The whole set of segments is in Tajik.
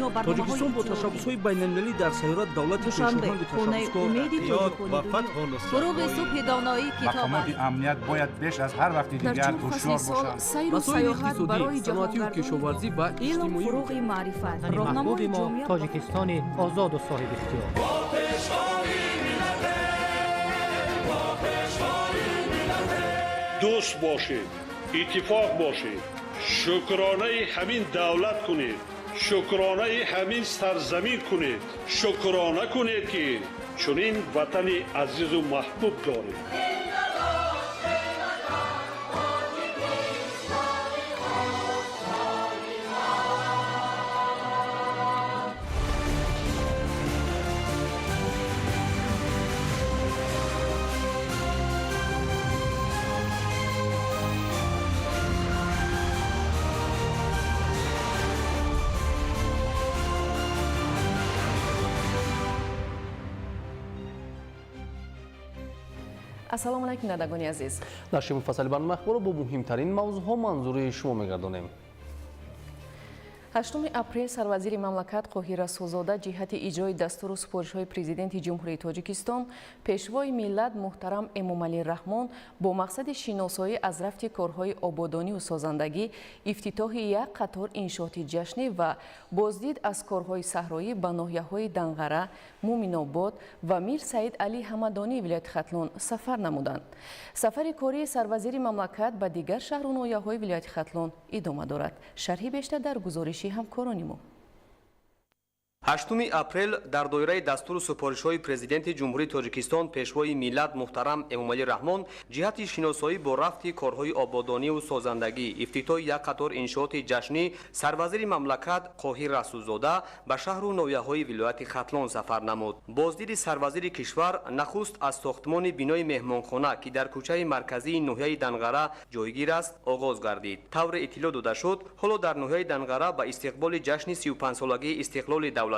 Дунё барномаҳои Тоҷикистон бо ташаббусҳои байналмилалӣ дар сайёра давлати Душанбе, пешоҳанги хонаи ташаббускор умеди тоҷикони ва дунё. фатҳу Фуруғи субҳи доноӣ китоб Мақомоти аст. амният бояд беш аз ҳар вақти Дар дигар чун фасли ҳушёр сол бошанд. сайру Масоили сайёҳат иқтисодӣ, барои саноатию ҷаҳонгардони кишоварзӣ ва илм иҷтимоӣ фуруғи маърифат, Ватани роҳнамои маҳбуби мо ҷомеа ба Тоҷикистони озоду соҳибихтиёр. Дӯст бошед, иттифоқ бошед, шукронаи ҳамин давлат кунед, шукронаи ҳамин сарзамин кунед, шукрона кунед, ки чунин ватани азизу маҳбуб доред. Ассалому алайкум, бинандагони азиз. Нашри муфассали барномаи ахборро бо муҳимтарин мавзӯъҳо манзури шумо мегардонем. 8 апрел сарвазири мамлакат Қоҳир Расулзода ҷиҳати иҷрои дастуру супоришҳои Президенти Ҷумҳурии Тоҷикистон, Пешвои миллат муҳтарам Эмомалӣ Раҳмон бо мақсади шиносоӣ аз рафти корҳои ободониву созандагӣ, ифтитоҳи як қатор иншооти ҷашнӣ ва боздид аз корҳои саҳроӣ ба ноҳияҳои Данғара, Муминобод ва Мир Саид Алӣ Ҳамадонии вилояти Хатлон сафар намуданд. Сафари кории сарвазири мамлакат ба дигар шаҳру ноҳияҳои вилояти Хатлон идома дорад. Шарҳи бештар дар гузориши ҳамкорони мо. 8 апрел дар доираи дастуру супоришҳои Президенти Ҷумҳурии Тоҷикистон, Пешвои миллат муҳтарам Эмомалӣ Раҳмон ҷиҳати шиносоӣ бо рафти корҳои ободониву созандагӣ, ифтитоҳи як қатор иншооти ҷашнӣ сарвазири мамлакат Қоҳир Расулзода ба шаҳру ноҳияҳои вилояти Хатлон сафар намуд. Боздиди сарвазири кишвар нахуст аз сохтмони бинои меҳмонхона, ки дар кӯчаи марказии ноҳияи Данғара ҷойгир аст, оғоз гардид. Тавре иттилоъ дода шуд, ҳоло дар ноҳияи Данғара ба истиқболи ҷашни 35-солагии истиқлоли давлатӣ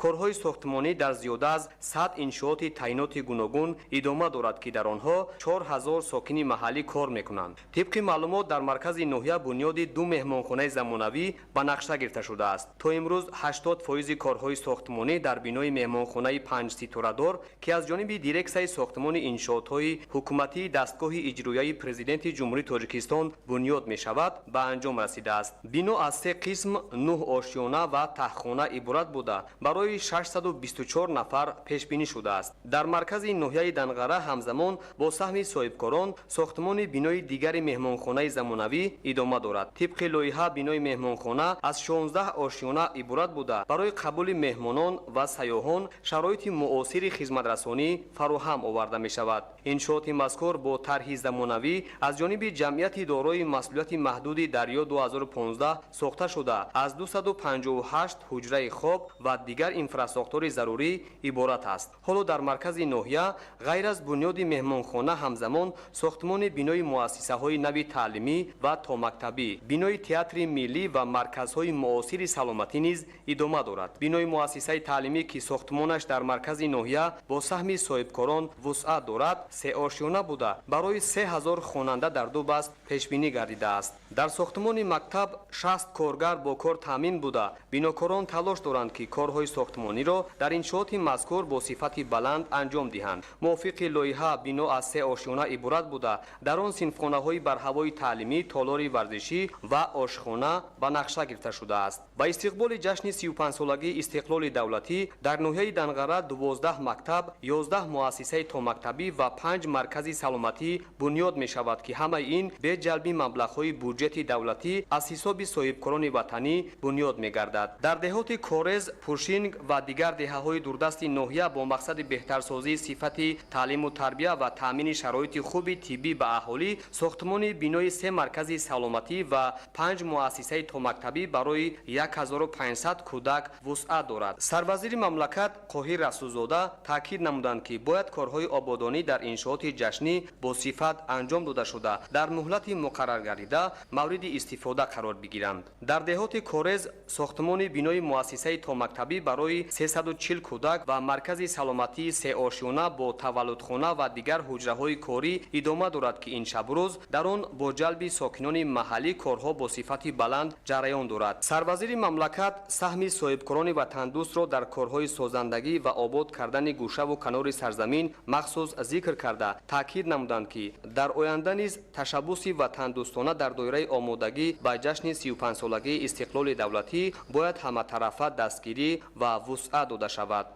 корҳои сохтмонӣ дар зиёда аз 100 иншооти таъиноти гуногун идома дорад, ки дар онҳо 4000 сокини маҳаллӣ кор мекунанд. Тибқи маълумот, дар маркази ноҳия бунёди ду меҳмонхонаи замонавӣ ба нақша гирифта шудааст. То имрӯз 80 фоизи корҳои сохтмонӣ дар бинои меҳмонхонаи панҷситорадор, ки аз ҷониби дирексияи сохтмони иншоотҳои ҳукуматии дастгоҳи иҷроияи Президенти Ҷумҳурии Тоҷикистон бунёд мешавад, ба анҷом расидааст. Бино аз се қисм, нӯҳ ошёна ва таҳхона иборат буда, барои 624 нафар пешбинӣ шудааст. Дар маркази ноҳияи Данғара ҳамзамон бо саҳми соҳибкорон сохтмони бинои дигари меҳмонхонаи замонавӣ идома дорад. Тибқи лоиҳа, бинои меҳмонхона аз 16 ошёна иборат буда, барои қабули меҳмонон ва сайёҳон шароити муосири хизматрасонӣ фароҳам оварда мешавад. Иншооти мазкур бо тарҳи замонавӣ аз ҷониби ҷамъияти дорои масъулияти маҳдуди Дарё 2015 сохта шуда, аз 258 ҳуҷраи хоб ва дигар инфрасохтори зарурӣ иборат аст. Ҳоло дар маркази ноҳия ғайр аз бунёди меҳмонхона ҳамзамон сохтмони бинои муассисаҳои нави таълимӣ ва томактабӣ, бинои театри миллӣ ва марказҳои муосири саломатӣ низ идома дорад. Бинои муассисаи таълимӣ, ки сохтмонаш дар маркази ноҳия бо саҳми соҳибкорон вусъат дорад, сеошёна буда, барои 3000 хонанда дар ду баст пешбинӣ гардидааст. Дар сохтмони мактаб 60 коргар бо кор таъмин буда, бинокорон талош доранд, ки корҳои сохтмониро дар иншооти мазкур бо сифати баланд анҷом диҳанд. Мувофиқи лоиҳа, бино аз се ошёна иборат буда, дар он синфхонаҳои барҳавои таълимӣ, толори варзишӣ ва ошхона ба нақша гирифта шудааст. Ба истиқболи ҷашни 35-солагии истиқлоли давлатӣ дар ноҳияи Данғара 12 мактаб, 11 муассисаи томактабӣ ва панҷ маркази саломатӣ бунёд мешавад, ки ҳамаи ин бе ҷалби маблағҳои буҷети давлатӣ аз ҳисоби соҳибкорони ватанӣ бунёд мегардад. Дар деҳоти Корез, Пуршинг ва дигар деҳаҳои дурдасти ноҳия бо мақсади беҳтарсозии сифати таълиму тарбия ва таъмини шароити хуби тиббӣ ба аҳолӣ сохтмони бинои се маркази саломатӣ ва панҷ муассисаи томактабӣ барои 1500 кӯдак вусъат дорад. Сарвазири мамлакат Қоҳир Расулзода таъкид намуданд, ки бояд корҳои ободонӣ дар иншооти ҷашнӣ бо сифат анҷом дода шуда, дар муҳлати муқарраргардида мавриди истифода қарор бигиранд. Дар деҳоти Корез сохтмони бинои муассисаи томактабӣ томактабӣ барои 340 кӯдак ва маркази саломатии сеошёна бо таваллудхона ва дигар ҳуҷраҳои корӣ идома дорад, ки ин шабурӯз дар он бо ҷалби сокинони маҳаллӣ корҳо бо сифати баланд ҷараён дорад. Сарвазири мамлакат саҳми соҳибкорони ватандӯстро дар корҳои созандагӣ ва обод кардани гӯшаву канори сарзамин махсус зикр карда, таъкид намуданд, ки дар оянда низ ташаббуси ватандӯстона дар доираи омодагӣ ба ҷашни 35-солагии истиқлоли давлатӣ бояд ҳаматарафа дастгирӣ ва вусъат дода шавад.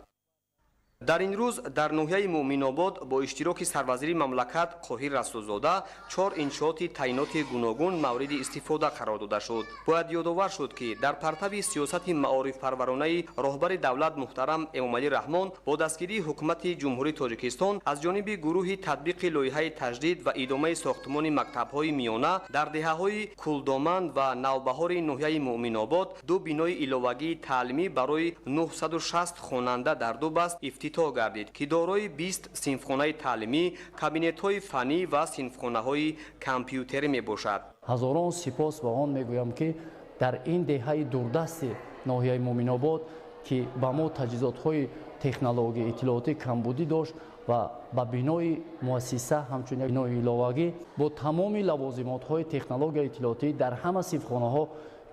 Дар ин рӯз дар ноҳияи Муъминобод бо иштироки сарвазири мамлакат Қоҳир Расулзода 4 иншооти таъиноти гуногун мавриди истифода қарор дода шуд. Бояд ёдовар шуд, ки дар партави сиёсати маорифпарваронаи роҳбари давлат муҳтарам Эмомалӣ Раҳмон бо дастгирии ҳукумати Ҷумҳурии Тоҷикистон аз ҷониби гурӯҳи татбиқи лоиҳаи таҷдид ва идомаи сохтмони мактабҳои миёна дар деҳаҳои Кулдоман ва Навбаҳори ноҳияи Муъминобод 2 бинои иловагии таълимӣ барои 960 хонанда дар 2 баст ифтитоҳ гардид, ки дорои 20 синфхонаи таълимӣ, кабинетҳои фаннӣ ва синфхонаҳои компютерӣ мебошад. Ҳазорон сипос ба он мегӯям, ки дар ин деҳаи дурдасти ноҳияи Муъминобод, ки ба мо таҷҳизотҳои технологияи иттилоотӣ камбудӣ дошт ва ба бинои муассиса ҳамчун як бинои иловагӣ бо тамоми лавозимотҳои технологияи иттилоотӣ дар ҳама синфхонаҳо,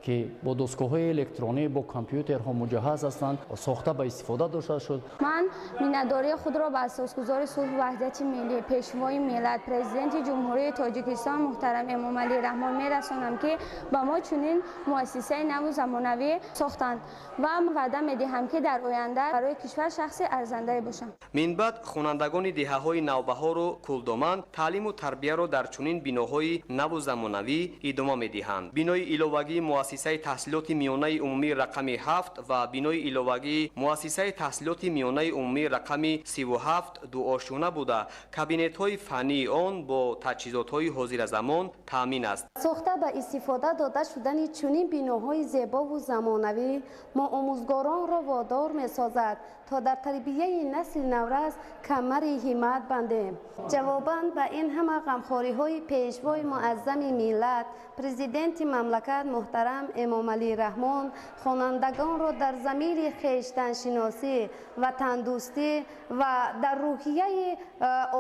ки бо дастгоҳҳои электронӣ, бо компютерҳо муҷаҳҳаз ҳастанд, сохта ба истифода дошта шуд. Ман миннатдории худро ба асосгузори сулҳу ваҳдати миллӣ, пешвои миллат, президенти Ҷумҳурии Тоҷикистон муҳтарам Эмомалӣ Раҳмон мерасонам, ки ба мо чунин муассисаи наву замонавӣ сохтанд ва ваъда медиҳам, ки дар оянда барои кишвар шахси арзандае бошам. Минбаъд хонандагони деҳаҳои Навбаҳору Кулдоман таълиму тарбияро дар чунин биноҳои наву замонавӣ идома медиҳанд. Бинои иловагии муассисаи таҳсилоти миёнаи умумии рақами 7 ва бинои иловагии муассисаи таҳсилоти миёнаи умумии рақами 37 дуошёна буда, кабинетҳои фаннии он бо таҷҳизотҳои ҳозиразамон таъмин аст. Сохта ба истифода дода шудани чунин биноҳои зебову замонавӣ мо омӯзгоронро водор месозад, то дар тарбияи насли наврас камари ҳиммат бандем. Ҷавобан ба ин ҳама ғамхориҳои пешвои муаззами миллат, президенти мамлакат муҳтарам Эмомалӣ Раҳмон хонандагонро дар замири хештаншиносӣ, ватандӯстӣ ва дар рӯҳияи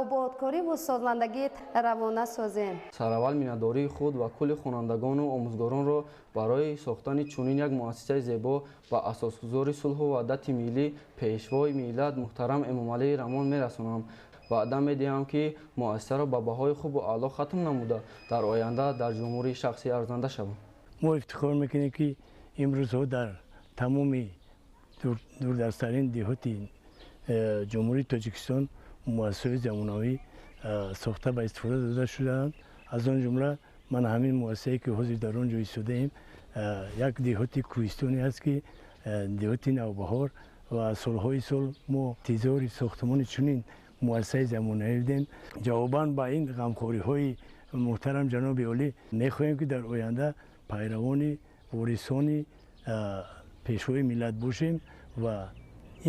ободкориву созандагӣ равона созем. Сараввал миннатдории худ ва кулли хонандагону омӯзгоронро барои сохтани чунин як муассисаи зебо ба асосгузори сулҳу ваҳдати миллӣ, пешвои миллат муҳтарам Эмомалӣ Раҳмон мерасонам. Ваъда медиҳам, ки муассисаро ба баҳои хубу аъло хатм намуда, дар оянда дар ҷумҳурии шахси арзанда шавам. Мо ифтихор мекунем, ки имрӯзҳо дар тамоми дурдасттарин деҳоти Ҷумҳурии Тоҷикистон муассисаҳои замонавӣ сохта ба истифода дода шудаанд. Аз он ҷумла ман ҳамин муассисае, ки ҳозир дар он ҷо истодаем, як деҳоти кӯҳистонӣ аст, ки деҳоти Навбаҳор, ва солҳои сол мо интизори сохтмони чунин муассисаи замонавӣ будем. Ҷавобан ба ин ғамхориҳои муҳтарам ҷаноби олӣ мехоҳем, ки дар оянда пайравони ворисони пешвои миллат бошем ва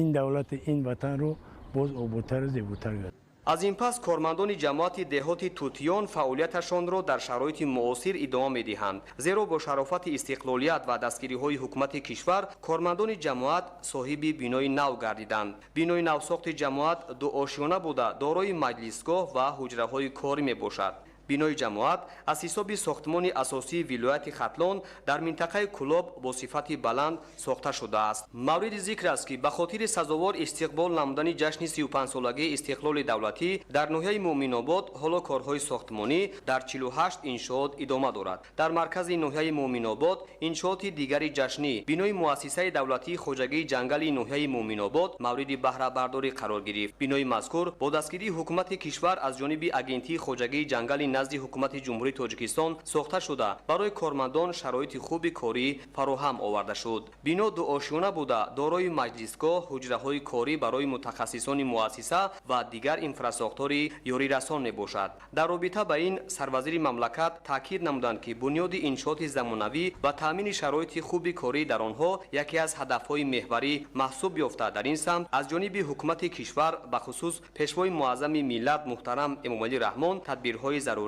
ин давлати, ин ватанро боз ободтару зеботар гардонем. Аз ин пас кормандони ҷамоати деҳоти Тутиён фаъолияташонро дар шароити муосир идома медиҳанд, зеро бо шарофати истиқлолият ва дастгириҳои ҳукумати кишвар кормандони ҷамоат соҳиби бинои нав гардиданд. Бинои навсохти ҷамоат дуошёна буда, дорои маҷлисгоҳ ва ҳуҷраҳои корӣ мебошад. Бинои ҷамоат аз ҳисоби сохтмони асосии вилояти Хатлон дар минтақаи Кулоб бо сифати баланд сохта шудааст. Мавриди зикр аст, ки ба хотири сазовор истиқбол намудани ҷашни 35-солагии истиқлоли давлатӣ дар ноҳияи Муъминобод ҳоло корҳои сохтмонӣ дар 48 иншоот идома дорад. Дар маркази ноҳияи Муъминобод иншооти дигари ҷашнӣ, бинои муассисаи давлатии хоҷагии ҷангали ноҳияи Муъминобод мавриди баҳрабардорӣ қарор гирифт. Бинои мазкур бо дастгирии ҳукумати кишвар аз ҷониби Агентии хоҷагии ҷангали назди ҳукумати Ҷумҳурии Тоҷикистон сохта шуда, барои кормандон шароити хуби корӣ фароҳам оварда шуд. Бино дуошёна буда, дорои маҷлисгоҳ, ҳуҷраҳои корӣ барои мутахассисони муассиса ва дигар инфрасохтори ёрирасон мебошад. Дар робита ба ин сарвазири мамлакат таъкид намуданд, ки бунёди иншооти замонавӣ ва таъмини шароити хуби корӣ дар онҳо яке аз ҳадафҳои меҳварӣ маҳсуб ёфта, дар ин самт аз ҷониби ҳукумати кишвар, бахусус пешвои муаззами миллат муҳтарам Эмомалӣ Раҳмон тадбирҳои зарурӣ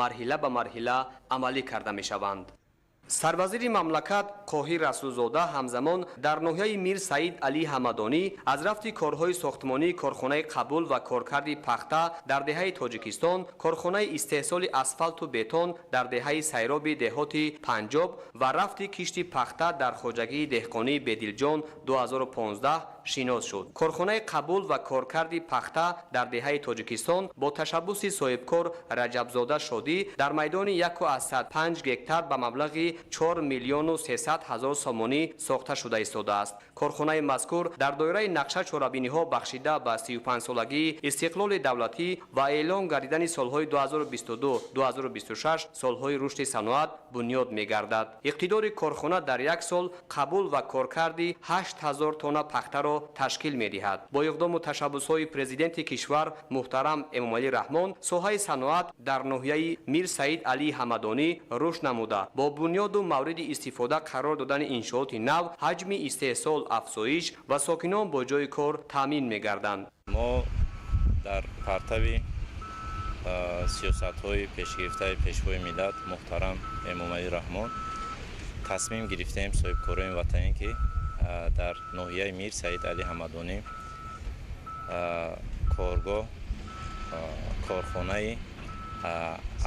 марҳила ба марҳила амалӣ карда мешаванд. Сарвазири мамлакат Қоҳир Расулзода ҳамзамон дар ноҳияи Мир Саид Алӣ Ҳамадонӣ аз рафти корҳои сохтмонии корхонаи қабул ва коркарди пахта дар деҳаи Тоҷикистон, корхонаи истеҳсоли асфалту бетон дар деҳаи Сайроби деҳоти Панҷоб ва рафти кишти пахта дар хоҷагии деҳқонии Бедилҷон 2015 шинос шуд. Корхонаи қабул ва коркарди пахта дар деҳаи Тоҷикистон бо ташаббуси соҳибкор Раҷабзода Шодӣ дар майдони 1,5 гектар ба маблағи 4 миллиону 300 ҳазор сомонӣ сохта шуда истодааст. Корхонаи мазкур дар доираи нақша чорабиниҳо бахшида ба 35-солагии истиқлоли давлатӣ ва эълон гардидани солҳои 2022-2026 солҳои рушди саноат бунёд мегардад. Иқтидори корхона дар як сол қабул ва коркарди 8 000 тонна пахтаро ташкил медиҳад. Бо иқдому ташаббусҳои президенти кишвар муҳтарам Эмомалӣ Раҳмон соҳаи саноат дар ноҳияи Мир Саид Алӣ Ҳамадонӣ рушд намуда, бо бунёду мавриди истифода қарор додани иншооти нав ҳаҷми истеҳсол афзоиш ва сокинон бо ҷойи кор таъмин мегарданд. Мо дар партави сиёсатҳои пешгирифтаи Пешвои миллат муҳтарам Эмомалӣ Раҳмон тасмим гирифтем, соҳибкорони ватанӣ, ки дар ноҳияи Мир Саид Алӣ Ҳамадонӣ коргоҳ, корхонаи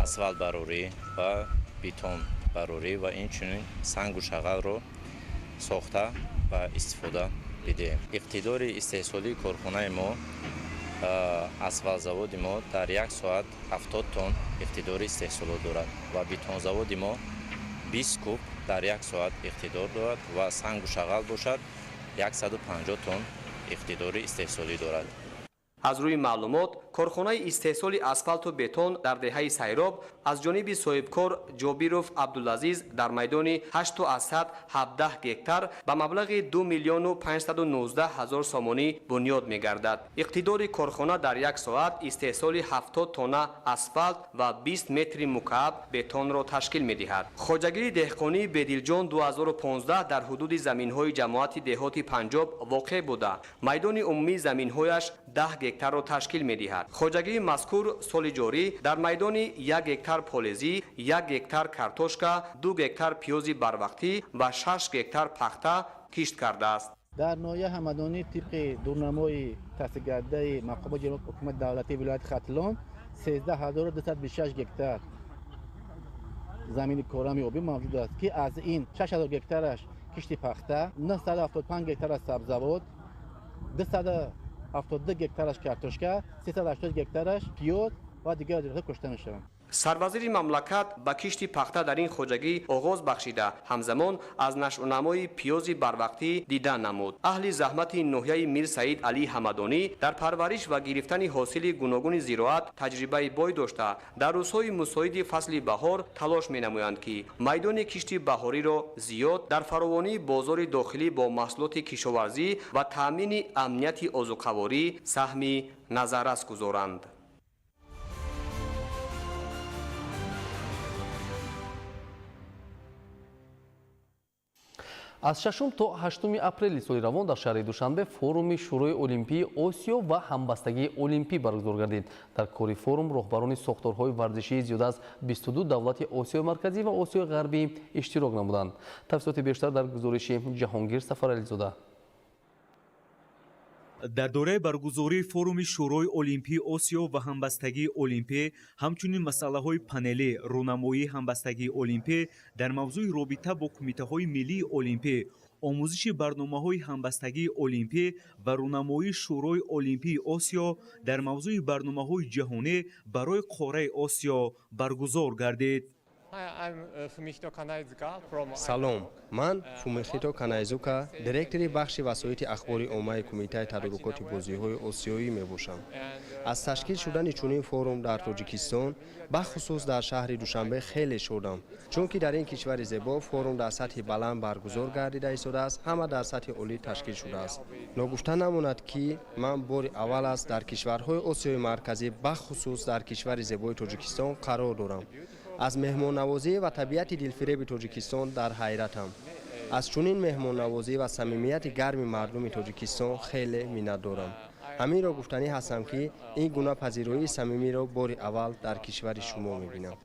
асфалтбарорӣ ва бетонбарорӣ ва инчунин сангу шағалро сохта ва истифода бидиҳем. Иқтидори истеҳсолии корхонаи мо, асфалтзаводи мо, дар як соат 70 тонн иқтидори истеҳсолот дорад ва бетонзаводи мо 20 куб дар як соат иқтидор дорад ва сангу шағал бошад, 150 тонн иқтидори истеҳсолӣ дорад. Аз рӯи маълумот, корхонаи истеҳсоли асфалту бетон дар деҳаи Сайроб аз ҷониби соҳибкор Ҷобиров Абдулазиз дар майдони 8,17 гектар ба маблағи 2 миллиону 519 ҳазор сомонӣ бунёд мегардад. Иқтидори корхона дар як соат истеҳсоли 70 тонна асфалт ва 20 метри мукааб бетонро ташкил медиҳад. Хоҷагии деҳқонии Бедилҷон 2015 дар ҳудуди заминҳои ҷамоати деҳоти Панҷоб воқеъ буда, майдони умумии заминҳояш 10 гектарро ташкил медиҳад. Хоҷагии мазкур соли ҷорӣ дар майдони 1 гектар полезӣ, 1 гектар картошка, 2 гектар пиёзи барвақтӣ ва 6 гектар пахта кишт кардааст. Дар ноҳияи Ҳамадонӣ тибқи дурнамои тасдиқгардидаи мақомоти ҳукумати давлатии вилояти Хатлон 13 226 гектар замини корами обӣ мавҷуд аст, ки аз ин 6000 гектараш кишти пахта, 975 гектараш сабзавот, 272 гектараш картошка, 380 гектараш пиёз ва дигар зироатҳо кошта мешаванд. Сарвазири мамлакат ба кишти пахта дар ин хоҷагӣ оғоз бахшида, ҳамзамон аз нашъунамои пиёзи барвақтӣ дида намуд. Аҳли заҳмати ноҳияи Мир Саид Алӣ Ҳамадонӣ дар парвариш ва гирифтани ҳосили гуногуни зироат таҷрибаи бой дошта, дар рӯзҳои мусоиди фасли баҳор талош менамоянд, ки майдони кишти баҳориро зиёд, дар фаровонии бозори дохилӣ бо маҳсулоти кишоварзӣ ва таъмини амнияти озуқаворӣ саҳми назаррас гузоранд. Аз 6 то 8 апрели соли равон дар шаҳри Душанбе форуми Шӯрои Олимпии Осиё ва ҳамбастагии олимпӣ баргузор гардид. Дар кори форум роҳбарони сохторҳои варзишии зиёда аз 22 давлати Осиёи Марказӣ ва Осиёи Ғарбӣ иштирок намуданд. Тафсилоти бештар дар гузориши Ҷаҳонгир Сафарализода. Дар доираи баргузории форуми Шӯрои Олимпии Осиё ва ҳамбастагии олимпӣ ҳамчунин масъалаҳои панелӣ, рӯнамоии ҳамбастагии олимпӣ дар мавзӯи робита бо кумитаҳои миллии олимпӣ, омӯзиши барномаҳои ҳамбастагии олимпӣ ва рӯнамоии Шӯрои Олимпии Осиё дар мавзӯи барномаҳои ҷаҳонӣ барои қораи Осиё баргузор гардид. Салом, ман Фумихито Канайзука, директори бахши васоити ахбори оммаи Кумитаи тадорукоти бозиҳои осиёӣ мебошам. Аз ташкил шудани чунин форум дар Тоҷикистон, бахусус дар шаҳри Душанбе, хеле шодам, чунки дар ин кишвари зебо форум дар сатҳи баланд баргузор гардида истодааст, ҳама дар сатҳи олӣ ташкил шудааст. Ногуфта намонад, ки ман бори аввал аст дар кишварҳои Осиёи Марказӣ, бахусус дар кишвари зебои Тоҷикистон қарор дорам. Аз меҳмоннавозӣ ва табиати дилфиреби Тоҷикистон дар ҳайратам. Аз чунин меҳмоннавозӣ ва самимияти гарми мардуми Тоҷикистон хеле миннатдорам. Ҳаминро гуфтанӣ ҳастам, ки ин гуна пазироии самимиро бори аввал дар кишвари шумо мебинам.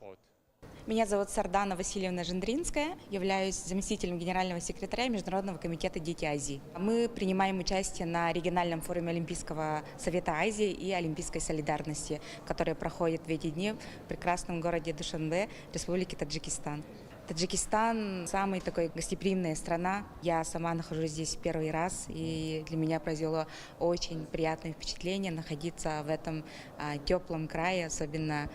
Меня зовут Сардана Васильевна Жендринская, являюсь заместителем генерального секретаря Международного комитета «Дети Азии». Мы принимаем участие на региональном форуме Олимпийского совета Азии и Олимпийской солидарности, который проходит в эти дни в прекрасном городе Душанбе, Республики Таджикистан. Таджикистан – самая такой гостеприимная страна. Я сама нахожусь здесь первый раз, и для меня произвело очень приятное впечатление находиться в этом теплом крае, особенно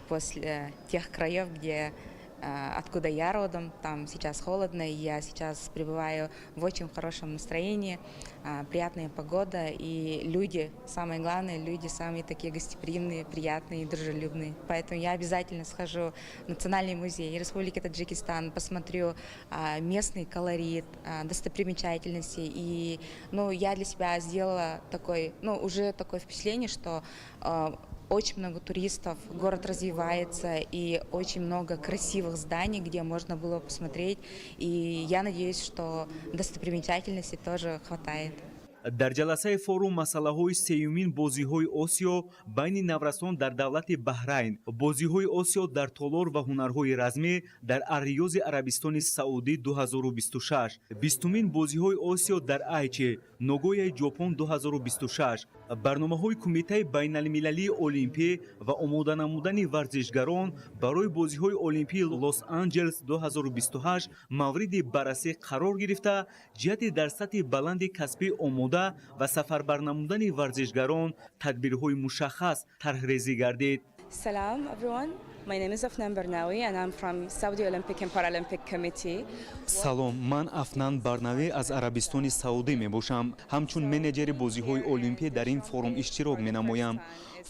после тех краев, где откуда я родом, там сейчас холодно, и я сейчас пребываю в очень хорошем настроении, приятная погода, и люди, самое главное, люди самые такие гостеприимные, приятные и дружелюбные. Поэтому я обязательно схожу в Национальный музей Республики Таджикистан, посмотрю местный колорит, достопримечательности, и, ну, я для себя сделала такой, ну, уже такое впечатление, что очень много туристов, город развивается, и очень много красивых зданий, где можно было посмотреть. И я надеюсь, что достопримечательностей тоже хватает. Дар ҷаласаи форум масъалаҳои сеюмин бозиҳои Осиё байни наврасон дар давлати Баҳрайн, бозиҳои Осиё дар толор ва ҳунарҳои размӣ дар Арриёзи Арабистони Саудӣ 2026, 20-умин бозиҳои Осиё дар Айчи, Ногояи Ҷопон 2026, барномаҳои Кумитаи байналмилалии олимпӣ ва омода намудани варзишгарон барои бозиҳои олимпии Лос-Анҷелес 2028 мавриди баррасӣ қарор гирифта, ҷиҳати дар сатҳи баланди касбӣ омода ва сафарбар намудани варзишгарон тадбирҳои мушаххас тарҳрезӣ гардид. Salam everyone. My name is Afnan Barnawi and I'm from Saudi Olympic and Paralympic Committee. Салом, ман Афнан Барнавӣ аз Арабистони Саудӣ мебошам. Ҳамчун менеҷери бозиҳои олимпӣ дар ин форум иштирок менамоям.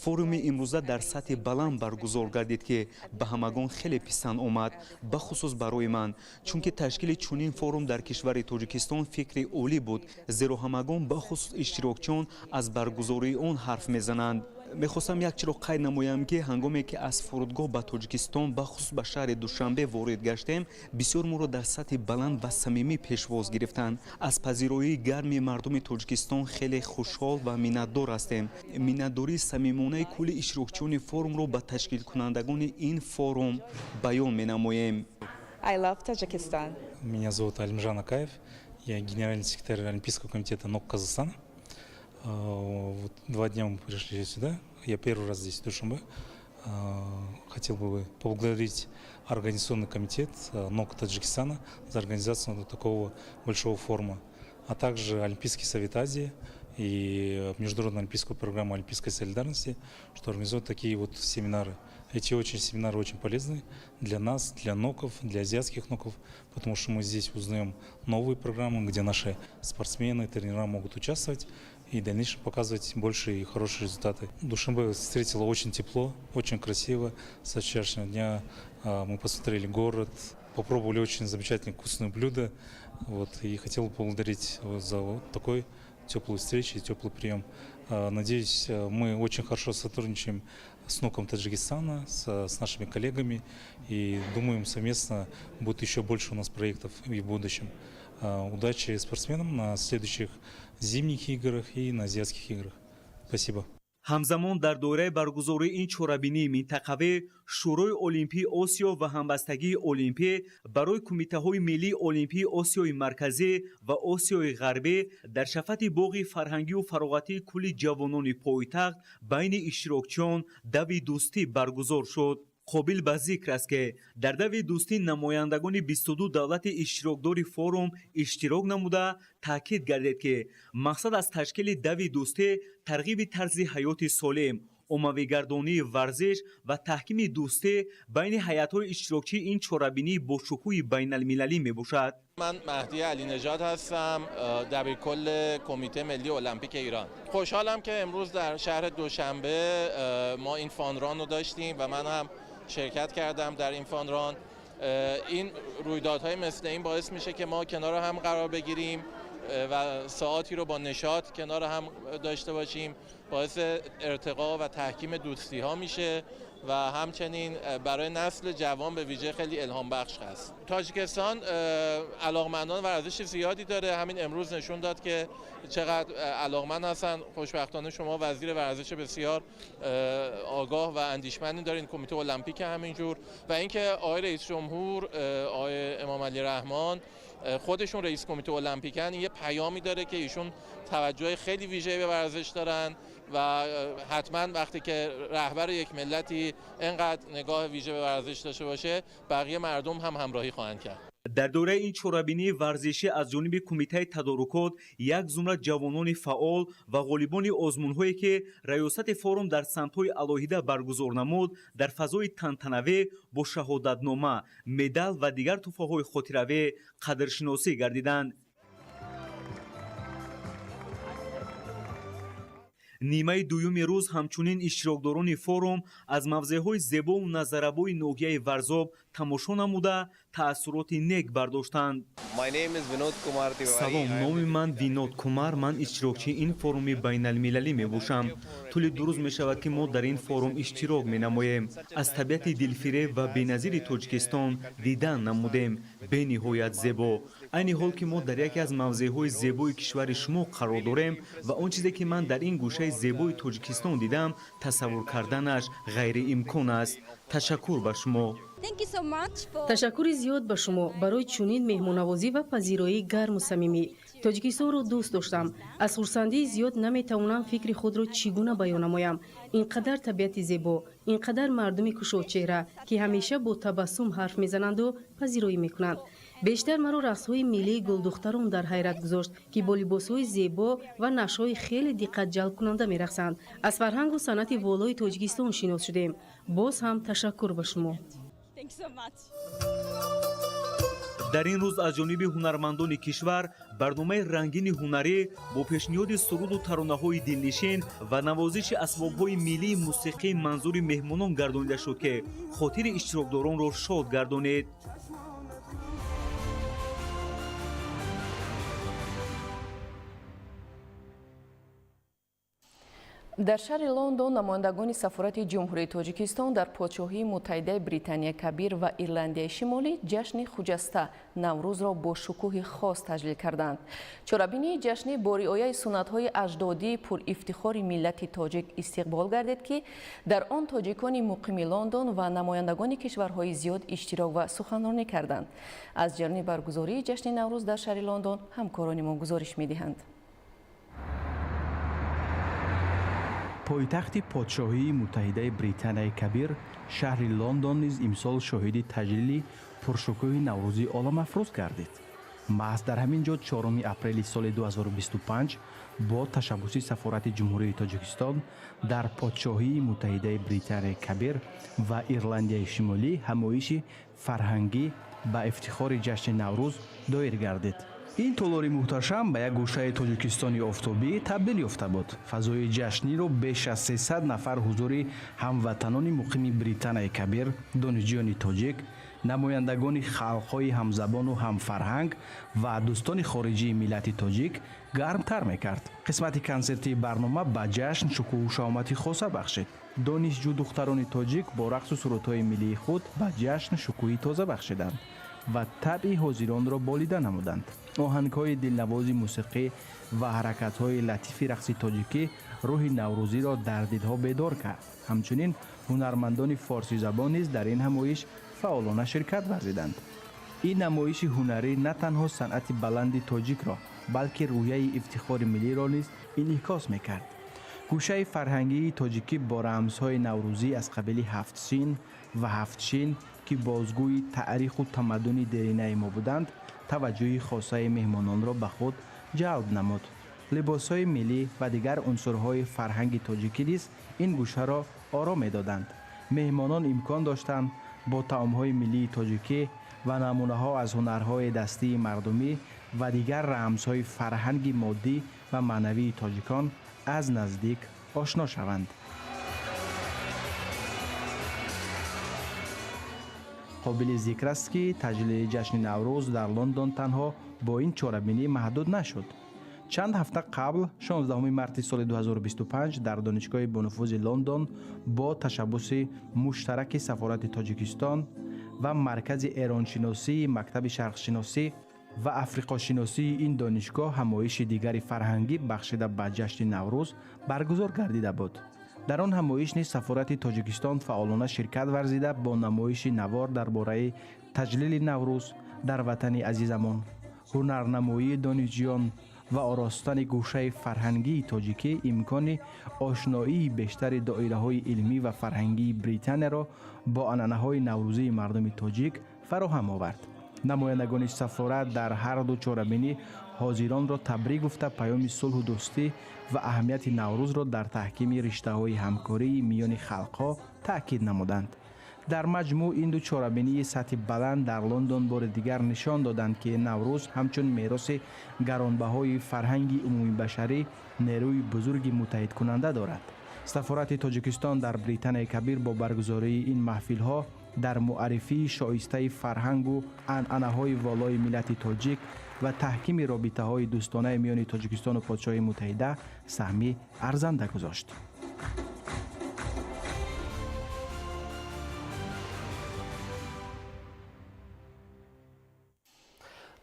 Форуми имрӯза дар сатҳи баланд баргузор гардид, ки ба ҳамагон хеле писанд омад, бахусус барои ман, чунки ташкили чунин форум дар кишвари Тоҷикистон фикри олӣ буд, зеро ҳамагон, бахусус иштирокчиён, аз баргузории он ҳарф мезананд. Мехостам як чиро қайд намоям, ки ҳангоме ки аз фурудгоҳ ба Тоҷикистон, бахусус ба шаҳри Душанбе ворид гаштем, бисёр моро дар сатҳи баланд ва самимӣ пешвоз гирифтанд. Аз пазироии гарми мардуми Тоҷикистон хеле хушҳол ва миннатдор ҳастем. Миннатдории самимонаи кулли иштирокчиёни форумро ба ташкилкунандагони ин форум баён менамоем. I love Tajikistan. Меня зовут Алимжан Акаев, я генеральный секретарь Олимпийского комитета НОК Казахстана. Вот 2 дня мы пришли сюда. Я первый раз здесь, в Душанбе. Хотел бы поблагодарить организационный комитет НОК Таджикистана за организацию такого большого форума, а также Олимпийский совет Азии и Международную олимпийскую программу Олимпийской солидарности, что организуют такие вот семинары. Эти очень семинары очень полезны для нас, для НОКов, для азиатских НОКов, потому что мы здесь узнаем новые программы, где наши спортсмены, тренера могут участвовать и в дальнейшем показывать больше и хорошие результаты. Душанбе встретила очень тепло, очень красиво. Со вчерашнего дня мы посмотрели город, попробовали очень замечательные вкусные блюда. Вот, и хотел бы поблагодарить за вот такой теплую встречу и теплый прием. Надеюсь, мы очень хорошо сотрудничаем с НОКом Таджикистана, с нашими коллегами, и думаем, совместно будет еще больше у нас проектов и в будущем. Удачи спортсменам на следующих зимних играх и на азиатских играх. Спасибо. Ҳамзамон, дар доираи баргузории ин чорабинии минтақавӣ Шӯрои олимпии Осиё ва ҳамбастагии олимпӣ барои кумитаҳои миллии олимпии Осиёи Марказӣ ва Осиёи Ғарбӣ дар шафати боғи фарҳангию фароғатии кулли ҷавонони пойтахт байни иштирокчиён дави дӯстӣ баргузор шуд. Қобил ба зикр аст, ки дар дави дӯстӣ намояндагони 22 давлати иштирокдори форум иштирок намуда, таъкид гардид, ки мақсад аз ташкили дави дӯстӣ тарғиби тарзи ҳаёти солим, оммавигардонии варзиш ва таҳкими дӯстӣ байни ҳайатҳои иштирокчии ин чорабинии бошукӯҳи байналмилалӣ мебошад. من مهدی علی نژاد هستم، دبیرکل کمیته ملی المپیک ایران. خوشحالم که امروز در شهر دوشنبه ما این fun run رو داشتیم و من هم شرکت کردم در این fun run. این رویدادهای مثل این باعث میشه که ما کنار هم قرار بگیریم و ساعاتی رو با نشاط کنار هم داشته باشیم. باعث ارتقا و تحکیم دوستی ها میشه. و همچنین برای نسل جوان به ویژه خیلی الهام بخش هست. تاجیکستان علاقمندان ورزش زیادی داره، همین امروز نشون داد که چقدر علاقمند هستن. خوشبختانه شما وزیر ورزش بسیار آگاه و اندیشمندی دارین، کمیته المپیک همینجور، و اینکه آقای رئیس جمهور آقای امام علی رحمان خودشون رئیس کمیته المپیکن، یه پیامی داره که ایشون توجه خیلی ویژه به ورزش دارن و حتما وقتی که رهبر یک ملتی اینقدر نگاه ویژه به ورزش داشته باشه بقیه مردم هم همراهی خواهند کرد. Дар доираи ин чорабинии варзишӣ аз ҷониби кумитаи тадорукот як зумра ҷавонони фаъол ва ғолибони озмунҳое ки раёсати форум дар самтҳои алоҳида баргузор намуд, дар фазои тантанавӣ бо шаҳодатнома, медал ва дигар тӯҳфаҳои хотиравӣ қадршиносӣ гардиданд. Нимаи дуюми рӯз ҳамчунин иштирокдорони форум аз мавзеъҳои зебову назаррабои ноҳияи Варзоб тамошо намуда таассуроти нек бардоштанд. Салом, номи ман Винод Кумар, ман иштирокчии ин форуми байналмилалӣ мебошам. Тӯли 2 рӯз мешавад ки мо дар ин форум иштирок менамоем. Аз табиати дилфиреб ва беназири Тоҷикистон дидан намудем, бениҳоят зебо. Айни ҳол ки мо дар яке аз мавзеъҳои зебои кишвари шумо қарор дорем ва он чизе ки ман дар ин гӯшаи зебои Тоҷикистон дидам, тасаввур карданаш ғайриимкон аст. Ташаккур ба шумо. Ташаккури зиёд ба шумо барои чунин меҳмоннавозӣ ва пазироии гарму самимӣ. Тоҷикистонро дӯст доштам. Аз хурсандии зиёд наметавонам фикри худро чӣ гуна баён намоям. Ин қадар табиати зебо, ин қадар мардуми кушодчеҳра, ки ҳамеша бо табассум ҳарф мезананду пазироӣ мекунанд. Бештар маро рақсҳои миллии гулдухтарон дар ҳайрат гузошт, ки бо либосҳои зебо ва нақшҳои хеле диққатҷалбкунанда мерақсанд. Аз фарҳангу санъати волои Тоҷикистон шинос шудем. Боз ҳам ташаккур ба шумо. Дар ин рӯз аз ҷониби ҳунармандони кишвар барномаи рангини ҳунарӣ бо пешниҳоди суруду таронаҳои дилнишин ва навозиши асбобҳои миллии мусиқӣ манзури меҳмонон гардонида шуд, ки хотири иштирокдоронро шод гардонид. Дар шаҳри Лондон намояндагони сафорати Ҷумҳурии Тоҷикистон дар Подшоҳии Муттаҳидаи Британияи Кабир ва Ирландияи Шимолӣ ҷашни хуҷаста Наврӯзро бо шукӯҳи хос таҷлил карданд. Чорабинии ҷашнӣ бо риояи суннатҳои аҷдодии пурифтихори миллати тоҷик истиқбол гардид, ки дар он тоҷикони муқими Лондон ва намояндагони кишварҳои зиёд иштирок ва суханронӣ карданд. Аз ҷараёни баргузории ҷашни Наврӯз дар шаҳри Лондон ҳамкорони мо гузориш медиҳанд. Пойтахти Подшоҳии Муттаҳидаи Британияи Кабир, шаҳри Лондон низ имсол шоҳиди таҷлили пуршукӯҳи наврӯзии оламафрӯз гардид. Маҳз дар ҳамин ҷо 4 апрели соли 2025 бо ташаббуси Сафорати Ҷумҳурии Тоҷикистон дар Подшоҳии Муттаҳидаи Британияи Кабир ва Ирландияи Шимолӣ ҳамоиши фарҳангӣ ба ифтихори ҷашни Наврӯз доир гардид. Ин толори муҳташам ба як гӯшаи Тоҷикистони офтобӣ табдил ёфта буд. Фазои ҷашниро беш аз 300 нафар ҳузури ҳамватанони муқими Британияи Кабир, донишҷӯёни тоҷик, намояндагони халқҳои ҳамзабону ҳамфарҳанг ва дӯстони хориҷии миллати тоҷик гармтар мекард. Қисмати консертии барнома ба ҷашн шукӯҳу шаҳомати хоса бахшид. Донишҷӯ духтарони тоҷик бо рақсу сурудҳои миллии худ ба ҷашн шукӯҳи тоза бахшиданд ва табъи ҳозиронро болида намуданд. Оҳангҳои дилнавози мусиқӣ ва ҳаракатҳои латифи рақси тоҷикӣ рӯҳи наврӯзиро дар дилҳо бедор кард. Ҳамчунин ҳунармандони форсизабон низ дар ин ҳамоиш фаъолона ширкат варзиданд. Ин намоиши ҳунарӣ на танҳо санъати баланди тоҷикро, балки рӯҳияи ифтихори миллиро низ инъикос мекард. Гӯшаи фарҳангии тоҷикӣ бо рамзҳои наврӯзӣ аз қабили ҳафтсин ва ҳафтшин, ки бозгӯи таъриху тамаддуни деринаи мо буданд, таваҷҷӯҳи хосаи меҳмононро ба худ ҷалб намуд. Либосҳои миллӣ ва дигар унсурҳои фарҳанги тоҷикӣ низ ин гӯшаро оро медоданд. Меҳмонон имкон доштанд бо таомҳои миллии тоҷикӣ ва намунаҳо аз ҳунарҳои дастии мардумӣ ва дигар рамзҳои фарҳанги моддӣ ва маънавии тоҷикон аз наздик ошно шаванд. Қобили зикр аст, ки таҷлили ҷашни Наврӯз дар Лондон танҳо бо ин чорабинӣ маҳдуд нашуд. Чанд ҳафта қабл, 16 марти соли 2025, дар донишгоҳи бонуфузи Лондон бо ташаббуси муштараки сафорати Тоҷикистон ва Маркази эроншиносии мактаби шарқшиносӣ ва африқошиносии ин донишгоҳ ҳамоиши дигари фарҳангӣ бахшида ба ҷашни Наврӯз баргузор гардида буд. Дар он ҳамоиш низ сафорати Тоҷикистон фаъолона ширкат варзида, бо намоиши навор дар бораи таҷлили Наврӯз дар ватани азизамон, ҳунарнамоии донишҷӯён ва оростани гӯшаи фарҳангии тоҷикӣ имкони ошноии бештари доираҳои илмӣ ва фарҳангии Британияро бо анъанаҳои наврӯзии мардуми тоҷик фароҳам овард. Намояндагони сафорат дар ҳар ду чорабинӣ ҳозиронро табрик гуфта, паёми сулҳу дӯстӣ ва аҳамияти Наврӯзро дар таҳкими риштаҳои ҳамкории миёни халқҳо таъкид намуданд. Дар маҷмӯъ, ин ду чорабинии сатҳи баланд дар Лондон бори дигар нишон доданд, ки Наврӯз ҳамчун мероси гаронбаҳои фарҳанги умумибашарӣ нерӯи бузурги муттаҳидкунанда дорад. Сафорати Тоҷикистон дар Британияи Кабир бо баргузории ин маҳфилҳо дар муаррифии шоистаи фарҳангу анъанаҳои волои миллати тоҷик ва таҳкими робитаҳои дӯстонаи миёни Тоҷикистону Подшоҳии Муттаҳида саҳми арзанда гузошт.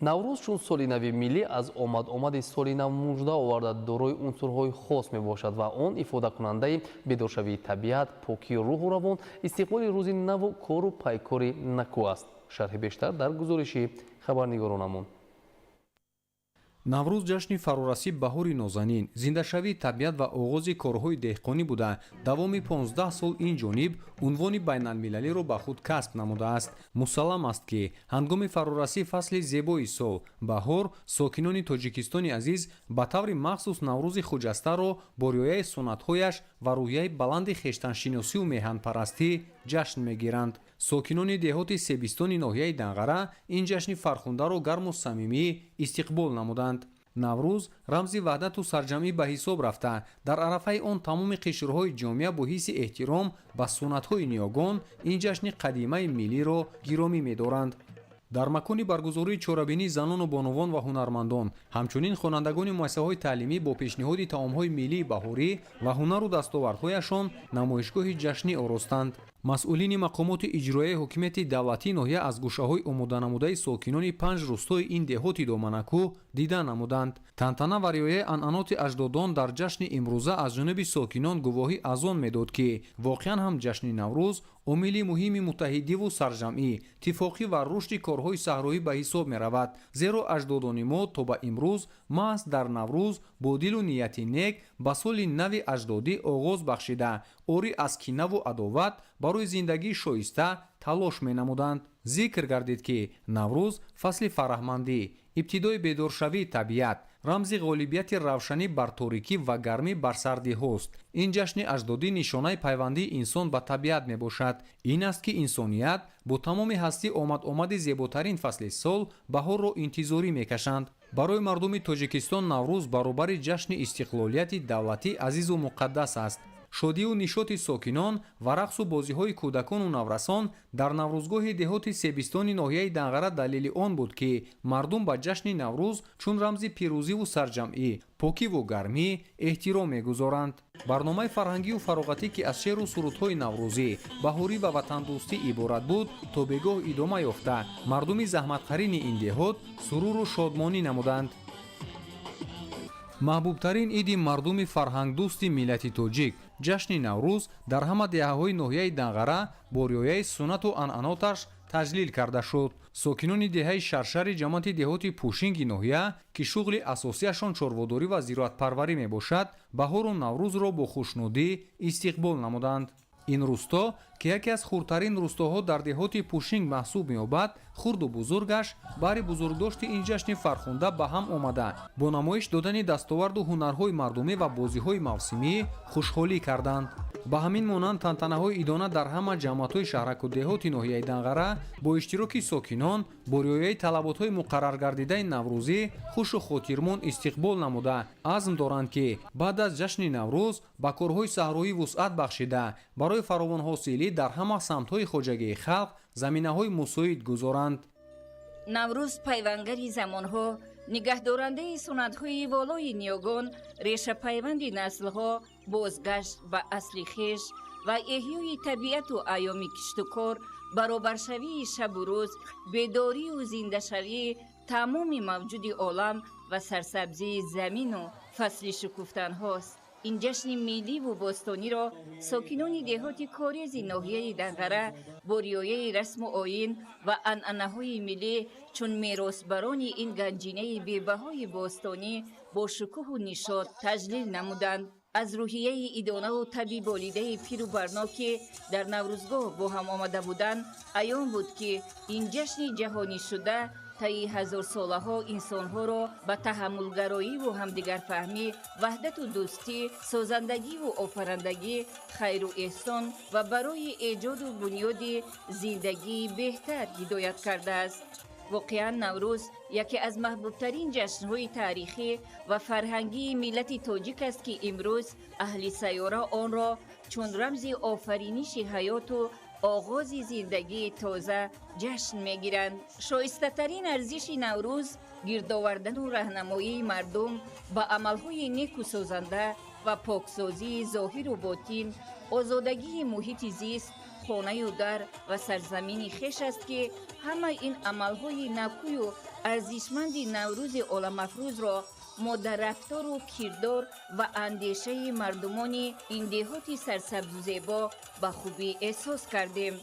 Наврӯз чун соли нави миллӣ аз омад-омади соли нав мужда оварда, дорои унсурҳои хос мебошад ва он ифодакунандаи бедоршавии табиат, покии рӯҳу равон, истиқболи рӯзи наву кору пайкори накӯ аст. Шарҳи бештар дар гузориши хабарнигоронамон. Наврӯз ҷашни фарорасӣ баҳори нозанин, зиндашавии табиат ва оғози корҳои деҳқонӣ буда, давоми 15 сол ин ҷониб унвони байналмилалиро ба худ касб намудааст. Мусаллам аст, ки ҳангоми фарорасии фасли зебои сол, баҳор, сокинони Тоҷикистони азиз ба таври махсус Наврӯзи хуҷастаро бо риояи суннатҳояш ва рӯҳияи баланди хештаншиносию меҳанпарастӣ ҷашн мегиранд. Сокинони деҳоти Себистони ноҳияи Данғара ин ҷашни фархундаро гарму самимӣ истиқбол намуданд. Наврӯз рамзи ваҳдату сарҷамъӣ ба ҳисоб рафта, дар арафаи он тамоми қишрҳои ҷомеа бо ҳисси эҳтиром ба суннатҳои ниёгон ин ҷашни қадимаи миллиро гиромӣ медоранд. Дар макони баргузории чорабинии занону бонувон ва ҳунармандон, ҳамчунин хонандагони муассисаҳои таълимӣ бо пешниҳоди таомҳои миллии баҳорӣ ва ҳунару дастовардҳояшон намоишгоҳи ҷашнӣ оростанд. Масъулини мақомоти иҷроияи ҳокимияти давлатии ноҳия аз гӯшаҳои омоданамудаи сокинони панҷ рӯстои ин деҳоти доманакӯ дида намуданд. Тантана ва риояи анъаноти аҷдодон дар ҷашни имрӯза аз ҷониби сокинон гувоҳӣ аз он медод, ки воқеан ҳам ҷашни Наврӯз омили муҳими муттаҳидиву сарҷамъӣ, тифоқӣ ва рушди корҳои саҳроӣ ба ҳисоб меравад, зеро аҷдодони мо то ба имрӯз маҳз дар Наврӯз бо дилу нияти нек ба соли нави аҷдодӣ оғоз бахшида, орӣ аз кинаву адоват барои зиндагии шоиста талош менамуданд. Зикр гардид, ки Наврӯз фасли фараҳмандӣ, ибтидои бедоршавии табиат, рамзи ғолибияти равшанӣ бар торикӣ ва гармӣ бар сардиҳост. Ин ҷашни аҷдодӣ нишонаи пайвандии инсон ба табиат мебошад. Ин аст, ки инсоният бо тамоми ҳастӣ омад-омади зеботарин фасли сол, баҳорро интизорӣ мекашанд. Барои мардуми Тоҷикистон Наврӯз баробари ҷашни истиқлолияти давлатӣ азизу муқаддас аст. Шодию нишоти сокинон ва рақсу бозиҳои кӯдакону наврасон дар наврӯзгоҳи деҳоти Себистони ноҳияи Данғара далели он буд, ки мардум ба ҷашни Наврӯз чун рамзи пирӯзиву сарҷамъӣ, покиву гармӣ эҳтиром мегузоранд. Барномаи фарҳангию фароғатӣ, ки аз шеъру сурудҳои наврӯзӣ, баҳорӣ ва ватандӯстӣ иборат буд, то бегоҳ идома ёфта, мардуми заҳматқарини ин деҳот суруру шодмонӣ намуданд. Маҳбубтарин иди мардуми фарҳангдӯсти миллати тоҷик, ҷашни Наврӯз, дар ҳама деҳаҳои ноҳияи Данғара бо риояи суннату анъаноташ таҷлил карда шуд. Сокинони деҳаи Шаршари ҷамоати деҳоти Пӯшинги ноҳия, ки шуғли асосияшон чорводорӣ ва зироатпарварӣ мебошад, баҳору Наврӯзро бо хушнудӣ истиқбол намуданд. Ин рӯсто, ки яке аз хурдтарин рӯстоҳо дар деҳоти Пӯшинг маҳсуб меёбад, хурду бузургаш баҳри бузургдошти ин ҷашни фархунда ба ҳам омада, бо намоиш додани дастоварду ҳунарҳои мардумӣ ва бозиҳои мавсимӣ хушҳолӣ карданд. Ба ҳамин монанд тантанаҳои идона дар ҳама ҷамоатҳои шаҳраку деҳоти ноҳияи Данғара бо иштироки сокинон бо риояи талаботҳои муқарраргардидаи наврӯзӣ хушу хотирмон истиқбол намуда, азм доранд, ки баъд аз ҷашни Наврӯз ба корҳои саҳроӣ вусъат бахшида, барои фаровонҳосилӣ дар ҳама самтҳои хоҷагии халқ заминаҳои мусоид гузоранд. Наврӯз пайвангари замонҳо Нигаҳдорандаи суннатҳои волои ниёгон, решапайванди наслҳо, бозгашт ба асли хеш ва эҳёи табиату айёми киштукор, баробаршавии шабу рӯз, бедорию зиндашавии тамоми мавҷуди олам ва сарсабзии замину фасли шукуфтанҳост. Ин ҷашни милливу бостониро сокинони деҳоти Корези ноҳияи Данғара бо риояи расму оин ва анъанаҳои миллӣ, чун меросбарони ин ганҷинаи бебаҳои бостонӣ, бо шукӯҳу нишот таҷлил намуданд. Аз рӯҳияи идонаву таби болидаи пиру барно, ки дар наврӯзгоҳ бо ҳам омада буданд, аён буд, ки ин ҷашни ҷаҳонишуда таи ҳазорсолаҳо инсонҳоро ба таҳаммулгароиву ҳамдигарфаҳмӣ, ваҳдату дӯстӣ, созандагиву офарандагӣ, хайру эҳсон ва барои эҷоду бунёди зиндагии беҳтар ҳидоят кардааст. Воқеан, Наврӯз яке аз маҳбубтарин ҷашнҳои таърихӣ ва фарҳангии миллати тоҷик аст, ки имрӯз аҳли сайёра онро чун рамзи офариниши ҳаёту оғози зиндагии тоза ҷашн мегиранд. Шоистатарин арзиши Наврӯз гирдовардану раҳнамоии мардум ба амалҳои неку созанда ва поксозии зоҳиру ботин, озодагии муҳити зист, хонаю дар ва сарзамини хеш аст, ки ҳамаи ин амалҳои накӯю арзишманди Наврӯзи оламафрӯзро мо дар рафтору кирдор ва андешаи мардумони ин деҳоти сарсабзу зебо ба хубӣ эҳсос кардем.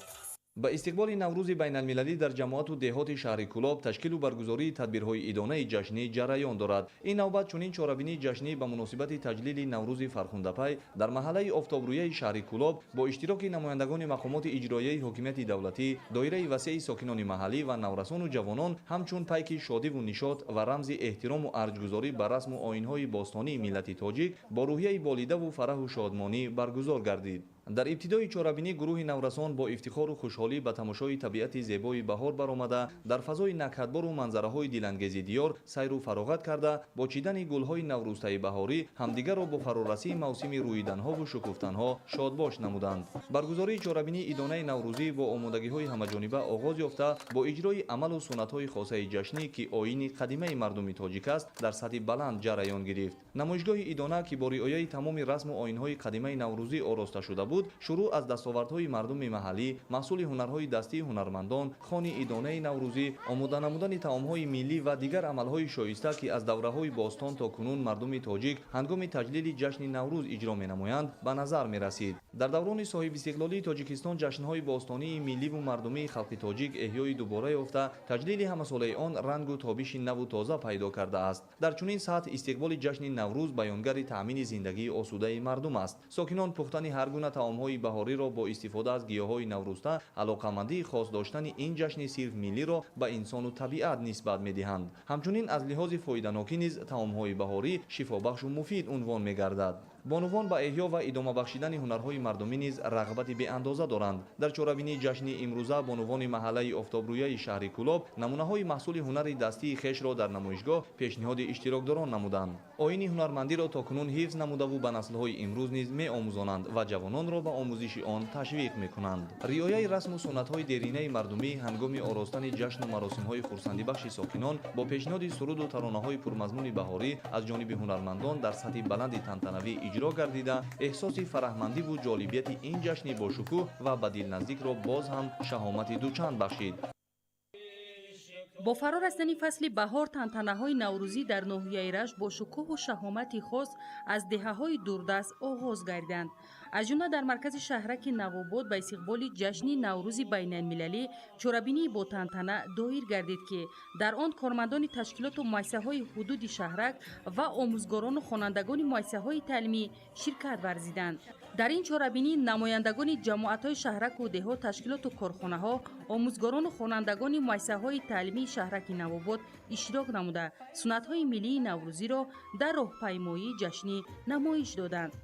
Ба истиқболи Наврӯзи байналмилалӣ дар ҷамоату деҳоти шаҳри Кӯлоб ташкилу баргузории тадбирҳои идонаи ҷашнӣ ҷараён дорад. Ин навбат чунин чорабинии ҷашнӣ ба муносибати таҷлили Наврӯзи фархундапай дар маҳаллаи Офтобрӯяи шаҳри Кӯлоб бо иштироки намояндагони мақомоти иҷроияи ҳокимияти давлатӣ, доираи васеи сокинони маҳаллӣ ва наврасону ҷавонон ҳамчун пайки шодиву нишот ва рамзи эҳтирому арҷгузорӣ ба расму оинҳои бостонии миллати тоҷик бо рӯҳияи болидаву фараҳу шодмонӣ баргузор гардид. Дар ибтидои чорабинӣ гурӯҳи наврасон бо ифтихору хушҳолӣ ба тамошои табиати зебои баҳор баромада, дар фазои накҳатбору манзараҳои дилангези диёр сайру фароғат карда, бо чидани гулҳои наврӯзтаи баҳорӣ ҳамдигарро бо фарорасии мавсими рӯиданҳову шукуфтанҳо шодбош намуданд. Баргузории чорабинии идонаи наврӯзӣ бо омодагиҳои ҳамаҷониба оғоз ёфта, бо иҷрои амалу суннатҳои хосаи ҷашнӣ, ки оини қадимаи мардуми тоҷик аст, дар сатҳи баланд ҷараён гирифт. Намоишгоҳи идона, ки бо риояи тамоми расму оинҳои қадимаи наврӯзӣ ороста шуда буд, шурӯъ аз дастовардҳои мардуми маҳаллӣ, маҳсули ҳунарҳои дастии ҳунармандон, хони идонаи наврӯзӣ, омода намудани таомҳои миллӣ ва дигар амалҳои шоиста, ки аз давраҳои бостон то кунун мардуми тоҷик ҳангоми таҷлили ҷашни Наврӯз иҷро менамоянд, ба назар мерасид. Дар даврони соҳибистиқлолии Тоҷикистон ҷашнҳои бостонии милливу мардумии халқи тоҷик эҳёи дубора ёфта, таҷлили ҳамасолаи он рангу тобиши наву тоза пайдо кардааст. Дар чунин сатҳ истиқболи ҷашни Наврӯз баёнгари таъмини зиндагии осудаи мардум аст. Сокинон пухтани ҳар гуна таомҳои баҳориро бо истифода аз гиёҳҳои наврӯзта алоқамандии хос доштани ин ҷашни сирф миллиро ба инсону табиат нисбат медиҳанд. Ҳамчунин аз лиҳози фоиданокӣ низ таомҳои баҳорӣ шифобахшу муфид унвон мегардад. Бонувон ба эҳё ва идома бахшидани ҳунарҳои мардумӣ низ рағбати беандоза доранд. Дар чорабинии ҷашни имрӯза бонувони маҳаллаи Офтобрӯяи шаҳри Кӯлоб намунаҳои маҳсули ҳунари дастии хешро дар намоишгоҳ пешниҳоди иштирокдорон намуданд. Оини ҳунармандиро то кунун ҳифз намудаву ба наслҳои имрӯз низ меомӯзонанд ва ҷавононро ба омӯзиши он ташвиқ мекунанд. Риояи расму суннатҳои деринаи мардумӣ ҳангоми оростани ҷашну маросимҳои хурсандибахши сокинон бо пешниҳоди суруду таронаҳои пурмазмуни баҳорӣ аз ҷониби ҳунармандон дар сатҳи баланди тантанавӣ иҷро гардида, эҳсоси фараҳмандиву ҷолибияти ин ҷашни бошукӯҳ ва ба дилназдикро боз ҳам шаҳомати дучанд бахшид. Бо фаро расидани фасли баҳор тантанаҳои наврӯзӣ дар ноҳияи Рашт бо шукӯҳу шаҳомати хос аз деҳаҳои дурдаст оғоз гардиданд. Аз ҷумла дар маркази шаҳраки Навобод ба истиқболи ҷашни Наврӯзи байналмилалӣ чорабинии бо тантана доир гардид, ки дар он кормандони ташкилоту муассисаҳои ҳудуди шаҳрак ва омӯзгорону хонандагони муассисаҳои таълимӣ ширкат варзиданд. Дар ин чорабинӣ намояндагони ҷамоатҳои шаҳраку деҳот, ташкилоту корхонаҳо, омӯзгорону хонандагони муассисаҳои таълимии шаҳраки Навобод иштирок намуда, суннатҳои миллии наврӯзиро дар роҳпаймоии ҷашнӣ намоиш доданд.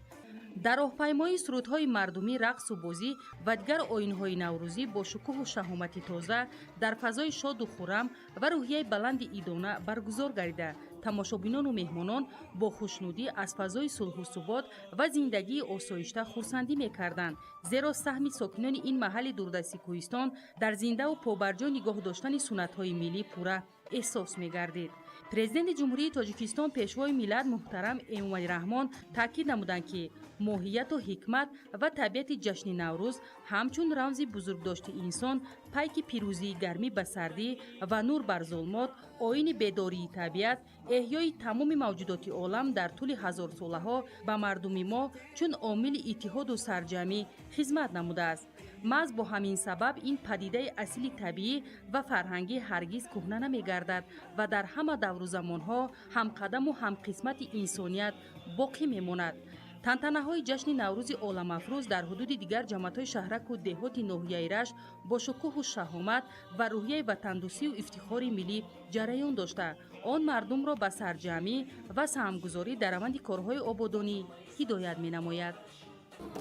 Дар роҳпаймоии сурудҳои мардумӣ, рақсу бозӣ ва дигар оинҳои наврӯзӣ бо шукӯҳу шаҳомати тоза дар фазои шоду хуррам ва рӯҳияи баланди идона баргузор гардида, тамошобинону меҳмонон бо хушнудӣ аз фазои сулҳу субот ва зиндагии осоишта хурсандӣ мекарданд, зеро саҳми сокинони ин маҳалли дурдасти кӯҳистон дар зиндаву побарҷо нигоҳ доштани суннатҳои миллӣ пурра Эҳсос мегардид. Президенти Ҷумҳурии Тоҷикистон, Пешвои миллат муҳтарам Эмомалӣ Раҳмон таъкид намуданд, ки моҳияту ҳикмат ва табиати ҷашни Наврӯз ҳамчун рамзи бузургдошти инсон, пайки пирӯзии гармӣ ба сардӣ ва нур бар зулмот, оини бедории табиат, эҳёи тамоми мавҷудоти олам дар тӯли ҳазорсолаҳо ба мардуми мо чун омили иттиҳоду сарҷамӣ хизмат намудааст. Маҳз бо ҳамин сабаб ин падидаи асили табиӣ ва фарҳангӣ ҳаргиз кӯҳна намегардад ва дар ҳама давру замонҳо ҳамқадаму ҳамқисмати инсоният боқӣ мемонад. Тантанаҳои ҷашни Наврӯзи оламафрӯз дар ҳудуди дигар ҷамоатҳои шаҳраку деҳоти ноҳияи Рашт бо шукӯҳу шаҳомат ва рӯҳияи ватандӯстию ифтихори миллӣ ҷараён дошта, он мардумро ба сарҷамъӣ ва саҳмгузорӣ дар раванди корҳои ободонӣ ҳидоят менамояд.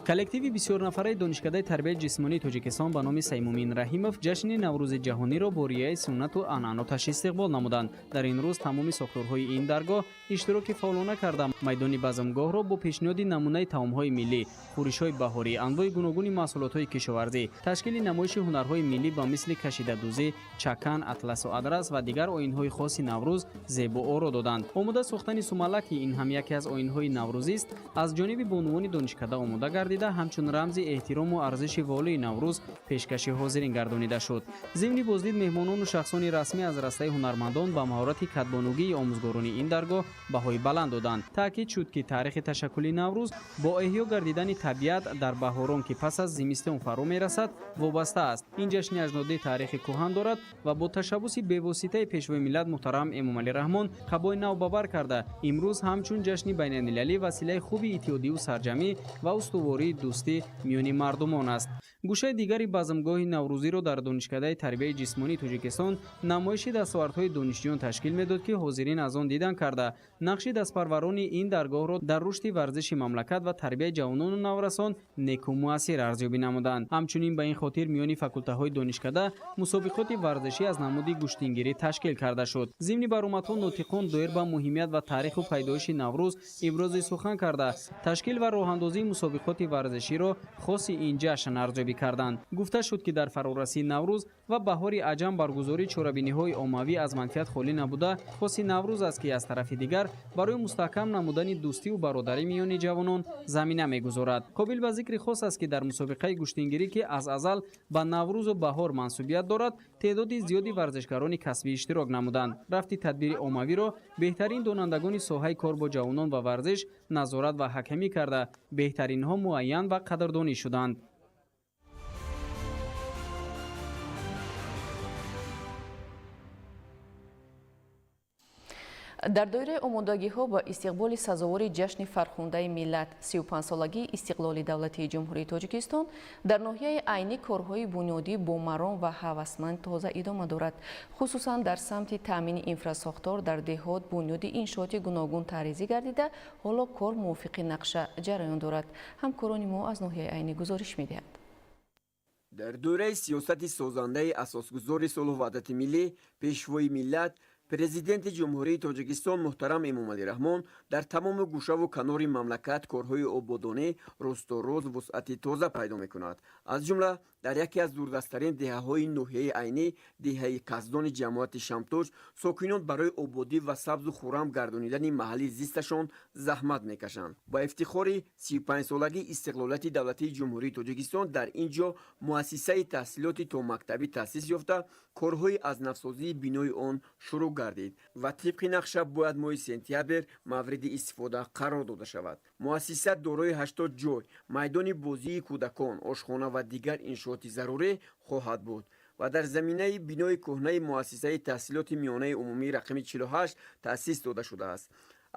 Коллективи бисёрнафараи Донишкадаи тарбияи ҷисмонии Тоҷикистон ба номи Саймумин Раҳимов ҷашни Наврӯзи ҷаҳониро бо риояи суннату анъаноташ истиқбол намуданд. Дар ин рӯз тамоми сохторҳои ин даргоҳ иштироки фаъолона карда, майдони базмгоҳро бо пешниҳоди намунаи таомҳои миллӣ, хӯришҳои баҳорӣ, анвои гуногуни маҳсулотҳои кишоварзӣ, ташкили намоиши ҳунарҳои миллӣ ба мисли кашидадӯзӣ, чакан, атласу адрас ва дигар оинҳои хоси Наврӯз зебу оро доданд. Омода сохтани сумалак, ки ин ҳам яке аз оинҳои наврӯзист, аз ҷониби бонувони донишкада омода гардида, ҳамчун рамзи эҳтирому арзиши волии Наврӯз пешкаши ҳозирин гардонида шуд. Зимни боздид меҳмонону шахсони расмӣ аз растаи ҳунармандон ба маҳорати кадбонугии омӯзгорони ин даргоҳ баҳои баланд доданд. Таъкид шуд, ки таърихи ташаккули Наврӯз бо эҳё гардидани табиат дар баҳорон, ки пас аз зимистон фаро мерасад, вобаста аст. Ин ҷашни аҷдодӣ таърихи кӯҳан дорад ва бо ташаббуси бевоситаи Пешвои миллат муҳтарам Эмомалӣ Раҳмон қабои нав ба бар карда, имрӯз ҳамчун ҷашни байналмилалӣ василаи хуби иттиҳодию сарҷамӣ ва устувории дӯстӣ миёни мардумон аст. Гӯшаи дигари базмгоҳи наврӯзиро дар Донишкадаи тарбияи ҷисмонии Тоҷикистон намоиши дастовардҳои донишҷӯён ташкил медод, ки ҳозирин аз он дидан карда, нақши дастпарварони ин даргоҳро дар рушди варзиши мамлакат ва тарбияи ҷавонону наврасон неку муассир арзёбӣ намуданд. Ҳамчунин ба ин хотир миёни факултаҳои донишкада мусобиқоти варзишӣ аз намуди гӯштингирӣ ташкил карда шуд. Зимни баромадҳо нотиқон доир ба муҳимият ва таъриху пайдоиши Наврӯз ибрози сухан карда, ташкил ва роҳандозии мусобиқоти варзиширо хоси ин ҷашн арзёбӣ карданд. Гуфта шуд, ки дар фарорасии Наврӯз ва баҳори аҷам баргузории чорабиниҳои оммавӣ аз манфиат холӣ набуда, хоси Наврӯз аст, ки аз тарафи дигар барои мустаҳкам намудани дӯстиву бародарӣ миёни ҷавонон замина мегузорад. Қобил ба зикри хос аст, ки дар мусобиқаи гӯштингирӣ, ки аз азал ба Наврӯзу баҳор мансубият дорад, теъдоди зиёди варзишгарони касбӣ иштирок намуданд. Рафти тадбири оммавиро беҳтарин донандагони соҳаи кор бо ҷавонон ва варзиш назорат ва ҳакамӣ карда, беҳтаринҳо муайян ва қадрдонӣ шуданд. Дар доираи омодагиҳо ба истиқболи сазовори ҷашни фархундаи миллат, 35-солагии истиқлоли давлатии Ҷумҳурии Тоҷикистон, дар ноҳияи Айнӣ корҳои бунёдӣ бо маром ва ҳавасманд тоза идома дорад. Хусусан дар самти таъмини инфрасохтор дар деҳот бунёди иншооти гуногун таъризӣ гардида, ҳоло кор мувофиқи нақша ҷараён дорад. Ҳамкорони мо аз ноҳияи Айнӣ гузориш медиҳанд. Дар доираи сиёсати созандаи асосгузори сулҳу ваҳдати миллӣ, Пешвои миллат, Президенти Ҷумҳурии Тоҷикистон муҳтарам Эмомалӣ Раҳмон дар тамоми гӯшаву канори мамлакат корҳои ободонӣ рӯз то рӯз вусъати тоза пайдо мекунад. Аз ҷумла дар яке аз дурдасттарин деҳаҳои ноҳияи Айнӣ, деҳаи Каздони ҷамоати Шамтоҷ, сокинон барои ободӣ ва сабзу хуррам гардонидани маҳалли зисташон заҳмат мекашанд. Ба ифтихори 35-солагии истиқлолияти давлатии Ҷумҳурии Тоҷикистон дар ин ҷо муассисаи таҳсилоти томактабӣ таъсис ёфта, корҳои аз навсозии бинои он шурӯъ гардид ва тибқи нақша бояд моҳи сентябр мавриди истифода қарор дода шавад. Муассиса дорои 80 ҷой, майдони бозии кӯдакон, ошхона ва дигар иншооти зарурӣ хоҳад буд ва дар заминаи бинои кӯҳнаи муассисаи таҳсилоти миёнаи умумии рақами 48 таъсис дода шудааст.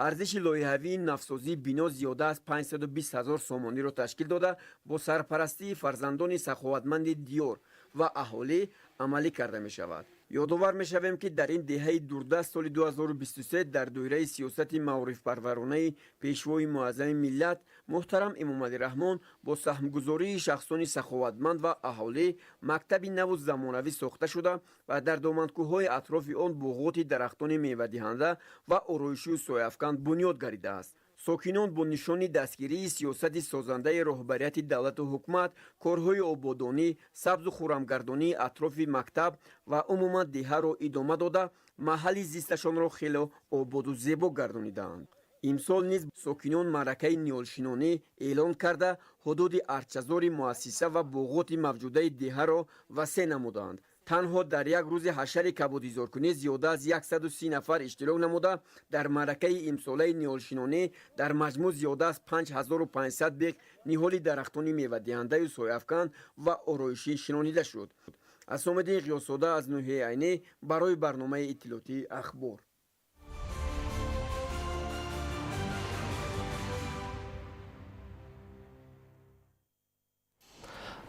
Арзиши лоиҳавии навсозии бино зиёда аз 520 ҳазор сомониро ташкил дода, бо сарпарастии фарзандони саховатманди диёр ва аҳолӣ амалӣ карда мешавад. Ёдовар мешавем, ки дар ин деҳаи дурдаст соли 2023 дар доираи сиёсати маорифпарваронаи Пешвои муаззами миллат муҳтарам Эмомалӣ Раҳмон бо саҳмгузории шахсони саховатманд ва аҳолӣ мактаби наву замонавӣ сохта шуда ва дар доманкӯҳҳои атрофи он буғоти дарахтони мевадиҳанда ва ороишию сояафкан бунёд гардидааст. Сокинон бо нишони дастгирии сиёсати созандаи роҳбарияти давлату ҳукумат корҳои ободонӣ, сабзу хуррамгардонии атрофи мактаб ва умуман деҳаро идома дода, маҳалли зисташонро хело ободу зебо гардонидаанд. Имсол низ сокинон маъракаи ниҳолшинонӣ эълон карда, ҳудуди арчазори муассиса ва боғоти мавҷудаи деҳаро васеъ намуданд. Танҳо дар як рӯзи ҳашари кабудизоркунӣ зиёда аз 130 нафар иштирок намуда, дар маъракаи имсолаи ниҳолшинонӣ дар маҷмӯъ зиёда аз 5500 бех ниҳоли дарахтони мевадиҳандаю сояафкан ва ороишӣ шинонида шуд. Асомиддин Ғиёсзода аз ноҳияи Айнӣ барои барномаи иттилоотии Ахбор.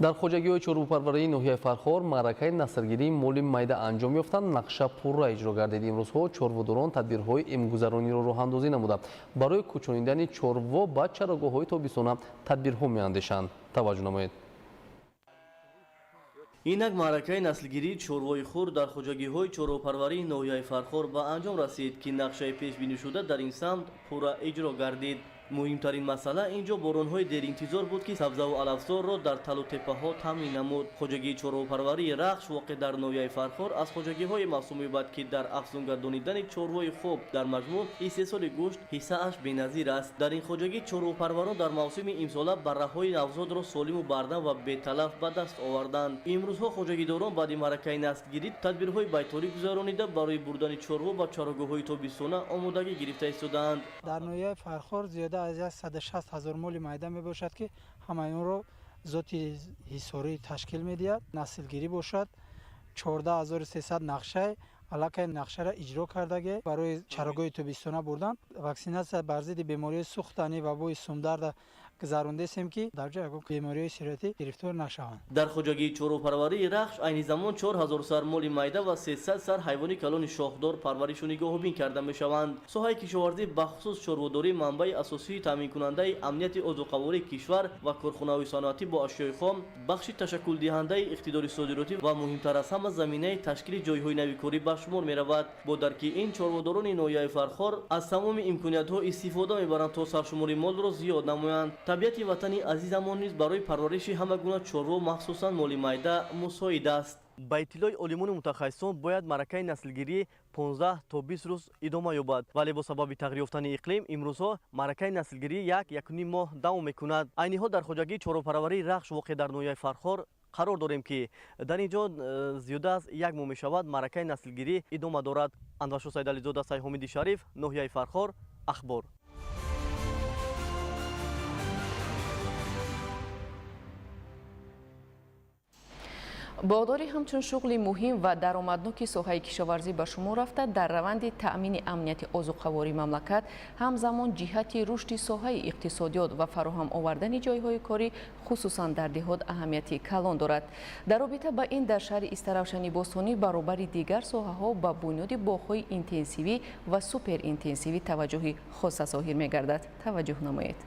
Дар хоҷагиҳои чорвопарварии ноҳияи Фархор маъракаи наслгирии моли майда анҷом ёфтанд, нақша пурра иҷро гардид. Имрӯзҳо чорводорон тадбирҳои эмгузарониро роҳандозӣ намуда, барои кӯчонидани чорво ба чарогоҳҳои тобистона тадбирҳо меандешанд. Таваҷҷӯҳ намоед. Инак маъракаи наслгирии чорвои хурд дар хоҷагиҳои чорвопарварии ноҳияи Фархор ба анҷом расид, ки нақшаи пешбинишуда дар ин самт пурра иҷро гардид. Муҳимтарин масъала ин ҷо боронҳои деринтизор буд, ки сабзаву алафзорро дар талу теппаҳо таъмин намуд. Хоҷагии чорвопарварии Рахш воқеъ дар ноҳияи Фархор аз хоҷагиҳои маҳсуб меёбад, ки дар афзунгардонидани чорвои хуб дар маҷмӯъ истеҳсоли гӯшт ҳиссааш беназир аст. Дар ин хоҷагӣ чорвопарварон дар мавсими имсола барраҳои навзодро солиму бардам ва беталаф ба даст оварданд. Имрӯзҳо хоҷагидорон баъди маъракаи наслгирӣ тадбирҳои байторӣ гузаронида, барои бурдани чорво ба чарогоҳҳои тобистона омодагӣ гирифта истодаанд. Дар ноҳияи Фархор зиёда аз 160 ҳазор моли майда мебошад, ки ҳамаи онро зоти ҳисорӣ ташкил медиҳад. Наслгирӣ бошад 14300 нақшаи аллакай нақшаро иҷро кардаге барои чарогоҳи тобистона бурдан. Ваксинатсия бар зидди бемориҳои сӯхтанӣ ва бои сумдарда гузарондесем, ки дар ҷои ягон бемориҳои сироятӣ гирифтор нашаванд. Дар хоҷагии чорвопарварии Рахш айни замон 4000 сар моли майда ва 300 сар ҳайвони калони шохдор парваришу нигоҳубин карда мешаванд. Соҳаи кишоварзӣ, бахусус чорводорӣ, манбаи асосии таъминкунандаи амнияти озуқавории кишвар ва корхонаҳои саноатӣ бо ашёи хом, бахши ташаккулдиҳандаи иқтидори содиротӣ ва муҳимтар аз ҳама заминаи ташкили ҷойҳои нави корӣ ба шумор меравад. Бо дарки ин, чорводорони ноҳияи Фархор аз тамоми имкониятҳо истифода мебаранд, то саршумори молро зиёд намоянд. Табиати ватани азизамон низ барои парвариши ҳама гуна чорво, махсусан моли майда, мусоид аст. Ба иттилои олимону мутахассисон, бояд маъракаи наслгирӣ 15 то 20 рӯз идома ёбад, вале бо сабаби тағйир ёфтани иқлим имрӯзҳо маъракаи наслгирӣ 1-1.5 моҳ давом мекунад. Айни ҳол дар хоҷагии чорвопарварии Рахш воқеъ дар ноҳияи Фархор қарор дорем, ки дар ин ҷо зиёда аз як моҳ мешавад маъракаи наслгирӣ идома дорад. Анваршо Сайдализода, Сайҳомиди Шариф, ноҳияи Фархор, Ахбор. Боғдорӣ ҳамчун шуғли муҳим ва даромадноки соҳаи кишоварзӣ ба шумор рафта, дар раванди таъмини амнияти озуқавории мамлакат, ҳамзамон ҷиҳати рушди соҳаи иқтисодиёт ва фароҳам овардани ҷойҳои корӣ, хусусан дар деҳот, аҳамияти калон дорад. Дар робита ба ин дар шаҳри Истаравшани бостонӣ баробари дигар соҳаҳо ба бунёди боғҳои интенсивӣ ва суперинтенсивӣ таваҷҷӯҳи хоса зоҳир мегардад. Таваҷҷӯҳ намоед.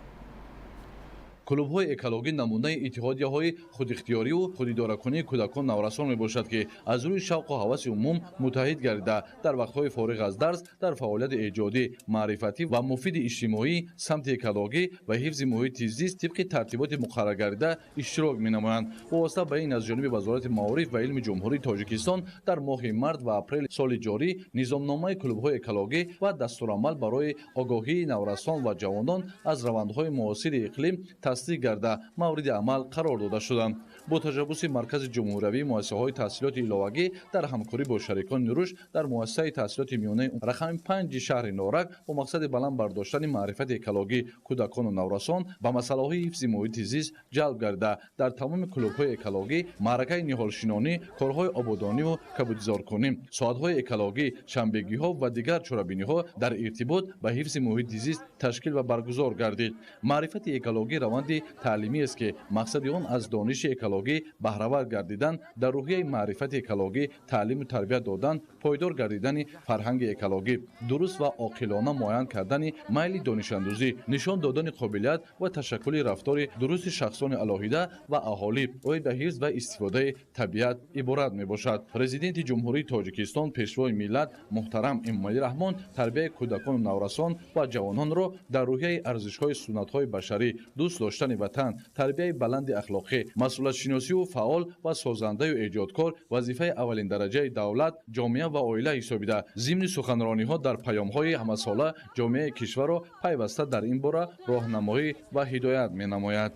Клубҳои экологӣ намунаи иттиҳодияҳои худихтиёриву худидоракунии кӯдакон наврасон мебошад, ки аз рӯи шавқу ҳаваси умум муттаҳид гардида, дар вақтҳои фориғ аз дарс дар фаъолияти эҷодӣ, маърифатӣ ва муфиди иҷтимоӣ самти экологӣ ва ҳифзи муҳити зист тибқи тартиботи муқарраргардида иштирок менамоянд. Вобаста ба ин, аз ҷониби Вазорати маориф ва илми Ҷумҳурии Тоҷикистон дар моҳи март ва апрели соли ҷорӣ низомномаи клубҳои экологӣ ва дастурамал барои огоҳии наврасон ва ҷавонон аз равандҳои муосири иқлим тасдиқ гарда мавриди амал қарор дода шуданд. Бо ташаббуси Маркази ҷумҳуриявии муассисаҳои таҳсилоти иловагӣ дар ҳамкорӣ бо шарикони рушд дар муассисаи таҳсилоти миёнаи рақами 5 шаҳри Норак бо мақсади баланд бардоштани маърифати экологӣ кӯдакону наврасон ба масъалаҳои ҳифзи муҳити зист ҷалб гарда, дар тамоми клубҳои экологӣ маъракаи ниҳолшинонӣ, корҳои ободониву кабудизоркунӣ, соатҳои экологӣ, шанбегиҳо ва дигар чорабиниҳо дар иртибот ба ҳифзи муҳити зист ташкил ва баргузор гардид. Маърифати экологӣ раванди раванди таълимиест, ки мақсади он аз дониши экологӣ баҳравар гардидан, дар рӯҳияи маърифати экологӣ таълиму тарбият додан, пойдор гардидани фарҳанги экологӣ, дуруст ва оқилона муайян кардани майли донишандӯзӣ, нишон додани қобилият ва ташаккули рафтори дурусти шахсони алоҳида ва аҳолӣ оид ба ҳифз ва истифодаи табиат иборат мебошад. Президенти Ҷумҳурии Тоҷикистон, Пешвои миллат муҳтарам Эмомалӣ Раҳмон тарбияи кӯдакону наврасон ва ҷавононро дар рӯҳияи арзишҳои суннатҳои башарӣ, дӯст доштани ватан, тарбияи баланди ахлоқӣ, масъулиятшиносию фаъол ва созандаю эҷодкор вазифаи аввалиндараҷаи давлат, ҷомеа ва оила ҳисобида, зимни суханрониҳо дар паёмҳои ҳамасола ҷомеаи кишварро пайваста дар ин бора роҳнамоӣ ва ҳидоят менамояд.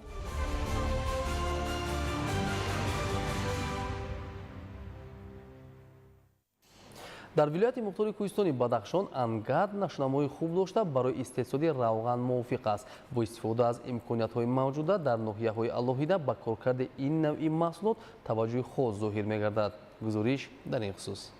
Дар вилояти мухтори кӯҳистони Бадахшон ангат нашъунамои хуб дошта, барои истеҳсоли равған мувофиқ аст. Бо истифода аз имкониятҳои мавҷуда дар ноҳияҳои алоҳида ба коркарди ин навъи маҳсулот таваҷҷӯҳи хос зоҳир мегардад. Гузориш дар ин хусус.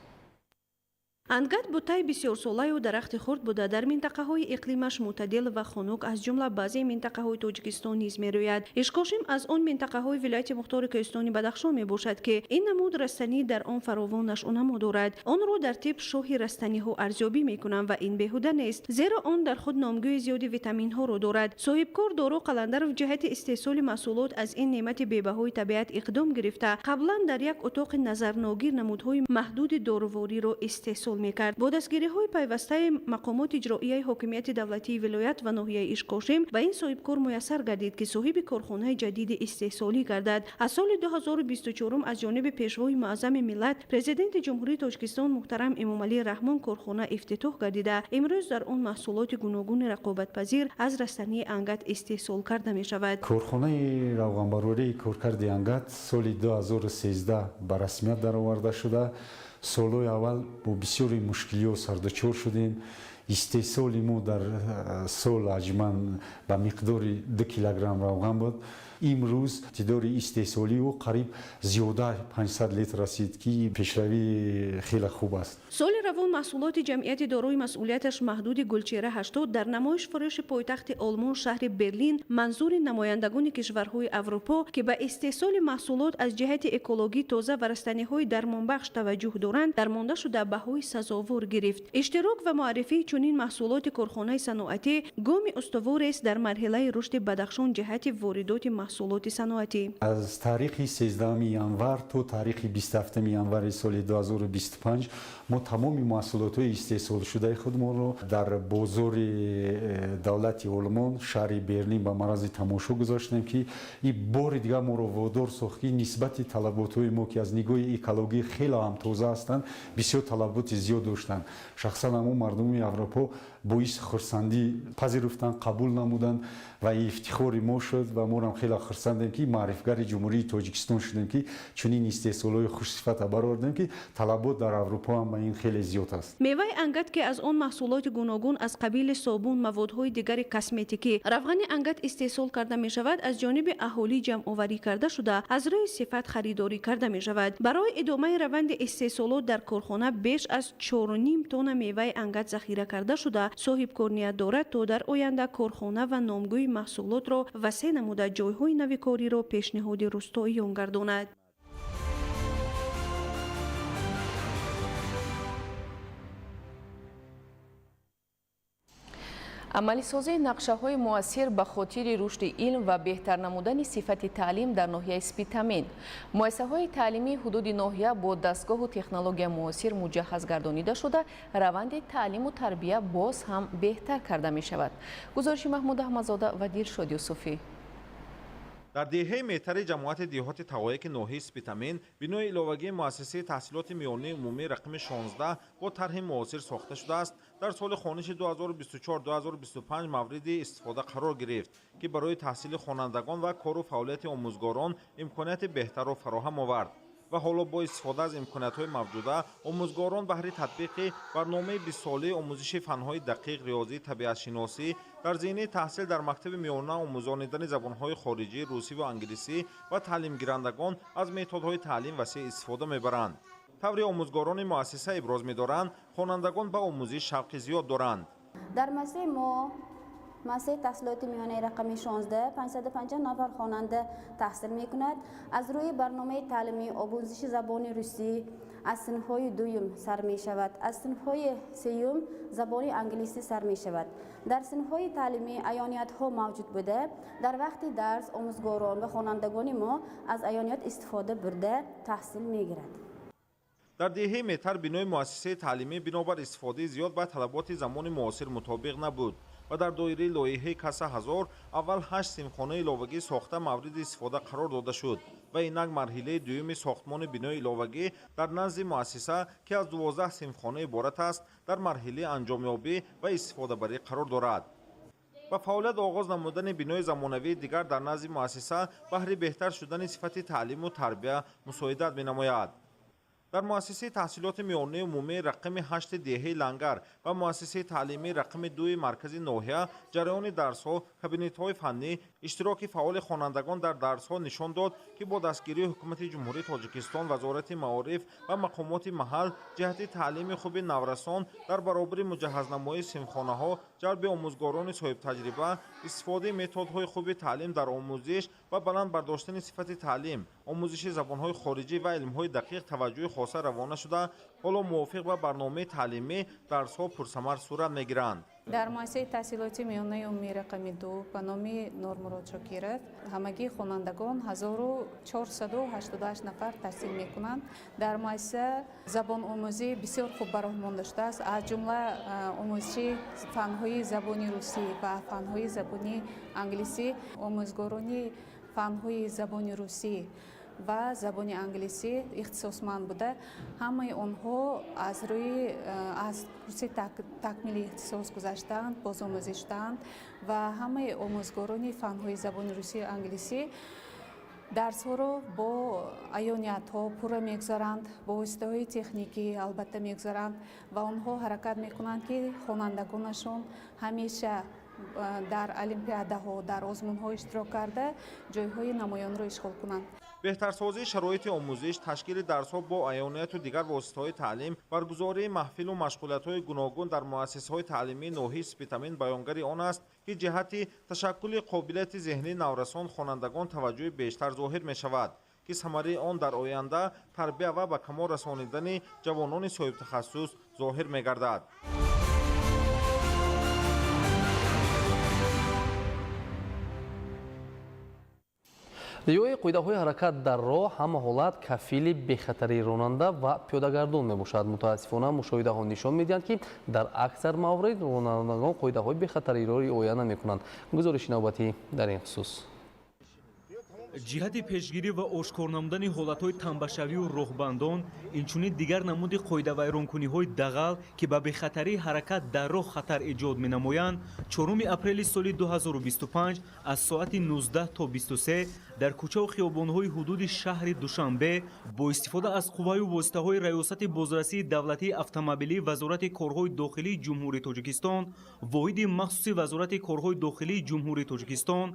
Ангат бутаи бисёрсолаю дарахти хурд буда, дар минтақаҳои иқлимаш мӯътадил ва хунук, аз ҷумла баъзе минтақаҳои Тоҷикистон низ мерӯяд. Ишкошим аз он минтақаҳои вилояти мухтори кӯҳистони Бадахшон мебошад, ки ин намуд растанӣ дар он фаровон нашъунамо дорад. Онро дар тиб шоҳи растаниҳо арзёбӣ мекунанд ва ин беҳуда нест, зеро он дар худ номгӯи зиёди витаминҳоро дорад. Соҳибкор Доро Қаландаров ҷиҳати истеҳсоли маҳсулот аз ин неъмати бебаҳои табиат иқдом гирифта, қаблан дар як утоқи назарногир намудҳои маҳдуди дорувориро истеҳсол мекард. Бо дастгириҳои пайвастаи мақомоти иҷроияи ҳокимияти давлатии вилоят ва ноҳияи Ишкошим ба ин соҳибкор муяссар гардид, ки соҳиби корхонаи ҷадиди истеҳсолӣ гардад. Аз соли 2024 аз ҷониби Пешвои муаззами миллат, Президенти Ҷумҳурии Тоҷикистон муҳтарам Эмомалӣ Раҳмон корхона ифтитоҳ гардида, имрӯз дар он маҳсулоти гуногуни рақобатпазир аз растании ангат истеҳсол карда мешавад. Корхонаи равғанбарории коркарди ангат соли 2013 ба расмият дароварда шуда. Солҳои аввал бо бисёри мушкилиҳо сардучор шудем. Истеҳсоли мо дар сол ҳаҷман ба миқдори 2 килограмм равған буд. Имрӯз иқтидори истеҳсолии ӯ қариб зиёда 500 литр расид, ки пешравӣ хеле хуб аст. Соли равон маҳсулоти ҷамъияти дорои масъулияташ маҳдуди Гулчера 80 дар намоиш фурӯши пойтахти Олмон, шаҳри Берлин, манзури намояндагони кишварҳои Аврупо, ки ба истеҳсоли маҳсулот аз ҷиҳати экологӣ тоза ва растаниҳои дармонбахш таваҷҷӯҳ доранд, дармонда шуда, баҳои сазовор гирифт. Иштирок ва муаррифии чунин маҳсулоти корхонаи саноатӣ гоми устуворест дар марҳилаи рушди Бадахшон ҷиҳати воридоти маҳсулоти саноатӣ. Аз таърихи 13 январ то таърихи 27 январи соли 2025 мо тамоми маҳсулотҳои истеҳсолшудаи худмонро дар бозори давлати Олмон, шаҳри Берлин ба маррази тамошо гузоштем, ки ин бори дигар моро водор сохт, ки нисбати талаботҳои мо, ки аз нигоҳи экологӣ хеле ҳам тоза ҳастанд, бисёр талаботи зиёд доштанд. Шахсан ҳамон мардуми Аврупо боиси хурсандӣ пазируфтанд, қабул намуданд ва ифтихори мо шуд ва моро хеле хурсандем, ки маърифгари Ҷумҳурии Тоҷикистон шудем, ки чунин истеҳсолҳои хушсифата баровардем, ки талабот дар Аврупо ҳам ба ин хеле зиёд аст. Меваи ангат, ки аз он маҳсулоти гуногун аз қабили собун, маводҳои дигари косметикӣ, равғани ангат истеҳсол карда мешавад, аз ҷониби аҳолӣ ҷамъоварӣ карда шуда, аз рӯи сифат харидорӣ карда мешавад. Барои идомаи раванди истеҳсолот дар корхона беш аз 4,5 тонна меваи ангат захира карда шуда, соҳибкор ният дорад, то дар оянда корхона ва номгӯи маҳсулотро васеъ намуда, ҷойҳои нави кориро пешниҳоди рустоиён гардонад. Амалисозии нақшаҳои муассир ба хотири рушди илм ва беҳтар намудани сифати таълим дар ноҳияи Спитамен. Муассисаҳои таълимии ҳудуди ноҳия бо дастгоҳу технология муосир муҷаҳҳаз гардонида шуда, раванди таълиму тарбия боз ҳам беҳтар карда мешавад. Гузориши Маҳмуд Аҳмадзода ва Дилшод Юсуфӣ. Дар деҳаи Меҳтари ҷамоати деҳоти Тағояки ноҳияи Спитамен бинои иловагии муассисаи таҳсилоти миёнаи умумӣ рақами 16 бо тарҳи муосир сохта шудааст. Дар соли хониши 2024-2025 мавриди истифода қарор гирифт, ки барои таҳсили хонандагон ва кору фаъолияти омӯзгорон имконияти беҳтарро фароҳам овард. Ва ҳоло бо истифода аз имкониятҳои мавҷуда омӯзгорон баҳри татбиқи барномаи бистсолаи омӯзиши фанҳои дақиқ, риёзӣ, табиатшиносӣ дар зинаи таҳсил дар мактаби миёна, омӯзонидани забонҳои хориҷӣ, русӣ ва англисӣ ва таълимгирандагон аз методҳои таълим васеъ истифода мебаранд. Тавре омӯзгорони муассиса иброз медоранд, хонандагон ба омӯзиш шавқи зиёд доранд. Дар муассисаи мо Муассисаи таҳсилоти миёнаи рақами 16 550 нафар хонанда таҳсил мекунад. Аз рӯи барномаи таълимӣ омӯзиши забони русӣ аз синфҳои дуюм сар мешавад, аз синфҳои сеюм забони англисӣ сар мешавад. Дар синфҳои таълимӣ аёниятҳо мавҷуд буда, дар вақти дарс омӯзгорон ва хонандагони мо аз аёният истифода бурда таҳсил мегирад. Дар деҳаи Метар бинои муассисаи таълимӣ бинобар истифодаи зиёд ба талаботи замони муосир мутобиқ набуд ва дар доираи лоиҳаи Каса ҳазор аввал ҳашт синфхонаи иловагӣ сохта мавриди истифода қарор дода шуд ва инак марҳилаи дуюми сохтмони бинои иловагӣ дар назди муассиса, ки аз 12 синфхона иборат аст, дар марҳилаи анҷомёбӣ ва истифодабарӣ қарор дорад. Ба фаъолият оғоз намудани бинои замонавии дигар дар назди муассиса баҳри беҳтар шудани сифати таълиму тарбия мусоидат менамояд. Дар муассисаи таҳсилоти миёнаи умумии рақами ҳашти деҳаи Лангар ва муассисаи таълимии рақами дуи маркази ноҳия ҷараёни дарсҳо, кабинетҳои фаннӣ, иштироки фаъоли хонандагон дар дарсҳо нишон дод, ки бо дастгирии Ҳукумати Ҷумҳурии Тоҷикистон, Вазорати маориф ва мақомоти маҳал ҷиҳати таълими хуби наврасон дар баробари муҷаҳҳазнамоии синфхонаҳо, ҷалби омӯзгорони соҳибтаҷриба, истифодаи методҳои хуби таълим дар омӯзиш ва баланд бардоштани сифати таълим, омӯзиши забонҳои хориҷӣ ва илмҳои дақиқ таваҷҷӯҳи хоса равона шуда, ҳоло мувофиқ ба барномаи таълимӣ дарсҳо пурсамар сурат мегиранд. Дар муассисаи таҳсилоти миёнаи умумии рақами 2 ба номи Нормурод Шокиров ҳамагии хонандагон 1488 нафар таҳсил мекунанд. Дар муассиса забономӯзӣ бисёр хуб ба роҳ монда шудааст, аз ҷумла омӯзиши фанҳои забони русӣ ва фанҳои забони англисӣ. Омӯзгорони фанҳои забони русӣ ва забони англисӣ ихтисосманд буда, ҳамаи онҳо аз рӯи аз курси такмили ихтисос гузаштаанд, бозомӯзӣ шудаанд ва ҳамаи омӯзгорони фанҳои забони русию англисӣ дарсҳоро бо аёниятҳо пурра мегузаранд, бо воситаҳои техникӣ албатта мегузаранд ва онҳо ҳаракат мекунанд, ки хонандагонашон ҳамеша дар олимпиадаҳо, дар озмунҳо иштирок карда, ҷойҳои намоёнро ишғол кунанд. Беҳтарсозии шароити омӯзиш, ташкили дарсҳо бо аёнияту дигар воситаҳои таълим, баргузории маҳфилу машғулиятҳои гуногун дар муассисаҳои таълимии ноҳияи Спитамен баёнгари он аст, ки ҷиҳати ташаккули қобилияти зеҳнии наврасон хонандагон таваҷҷӯҳи бештар зоҳир мешавад, ки самараи он дар оянда тарбия ва ба камол расонидани ҷавонони соҳибтахассус зоҳир мегардад. Риояи қоидаҳои ҳаракат дар роҳ ҳама ҳолат кафили бехатарии ронанда ва пиёдагардон мебошад. Мутаассифона, мушоҳидаҳо нишон медиҳанд, ки дар аксар маврид ронандагон қоидаҳои бехатариро риоя намекунанд. Гузориши навбатӣ дар ин хусус. Ҷиҳати пешгирӣ ва ошкор намудани ҳолатҳои танбашавию роҳбандон, инчунин дигар намуди қоидавайронкуниҳои дағал, ки ба бехатарии ҳаракат дар роҳ хатар эҷод менамоянд, 4 апрели соли 2025 аз соати 19 то 23 дар кӯчаву хиёбонҳои ҳудуди шаҳри Душанбе бо истифода аз қувваю воситаҳои Раёсати бозрасии давлатии автомобилии Вазорати корҳои дохилии Ҷумҳурии Тоҷикистон, воҳиди махсуси Вазорати корҳои дохилии Ҷумҳурии Тоҷикистон,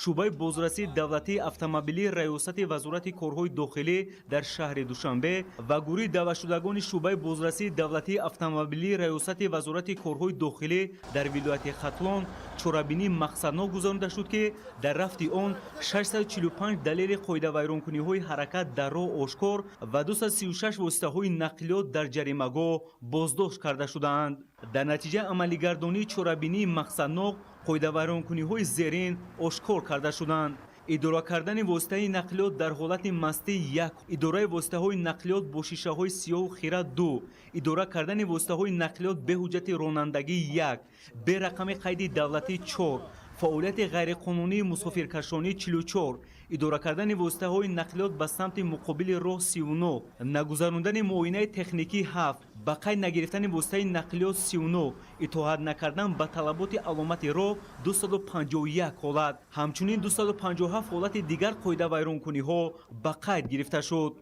шӯъбаи бозрасии давлатии автомобилии Раёсати Вазорати корҳои дохилӣ дар шаҳри Душанбе ва гурӯҳи даъватшудагони шӯъбаи бозрасии давлатии автомобилии Раёсати Вазорати корҳои дохилӣ дар вилояти Хатлон чорабинии мақсаднок гузаронида шуд, ки дар рафти он 645 далели қоидавайронкуниҳои ҳаракат дар роҳ ошкор ва 236 воситаҳои нақлиёт дар ҷаримагоҳ боздошт карда шудаанд. Дар натиҷаи амалигардонии чорабинии мақсаднок қоидавайронкуниҳои зерин ошкор карда шуданд: идора кардани воситаи нақлиёт дар ҳолати мастӣ 1, идораи воситаҳои нақлиёт бо шишаҳои сиёҳу хира 2, идора кардани воситаҳои нақлиёт бе ҳуҷҷати ронандагӣ 1, бе рақами қайди давлатӣ 4, фаъолияти ғайриқонунии мусофиркашонӣ 44, идора кардани воситаҳои нақлиёт ба самти муқобили роҳ 39, нагузарондани муоинаи техникӣ 7, ба қайд нагирифтани воситаи нақлиёт 39, итоат накардан ба талаботи аломати роҳ 251 ҳолат, ҳамчунин 257 ҳолати дигар қоидавайронкуниҳо ба қайд гирифта шуд.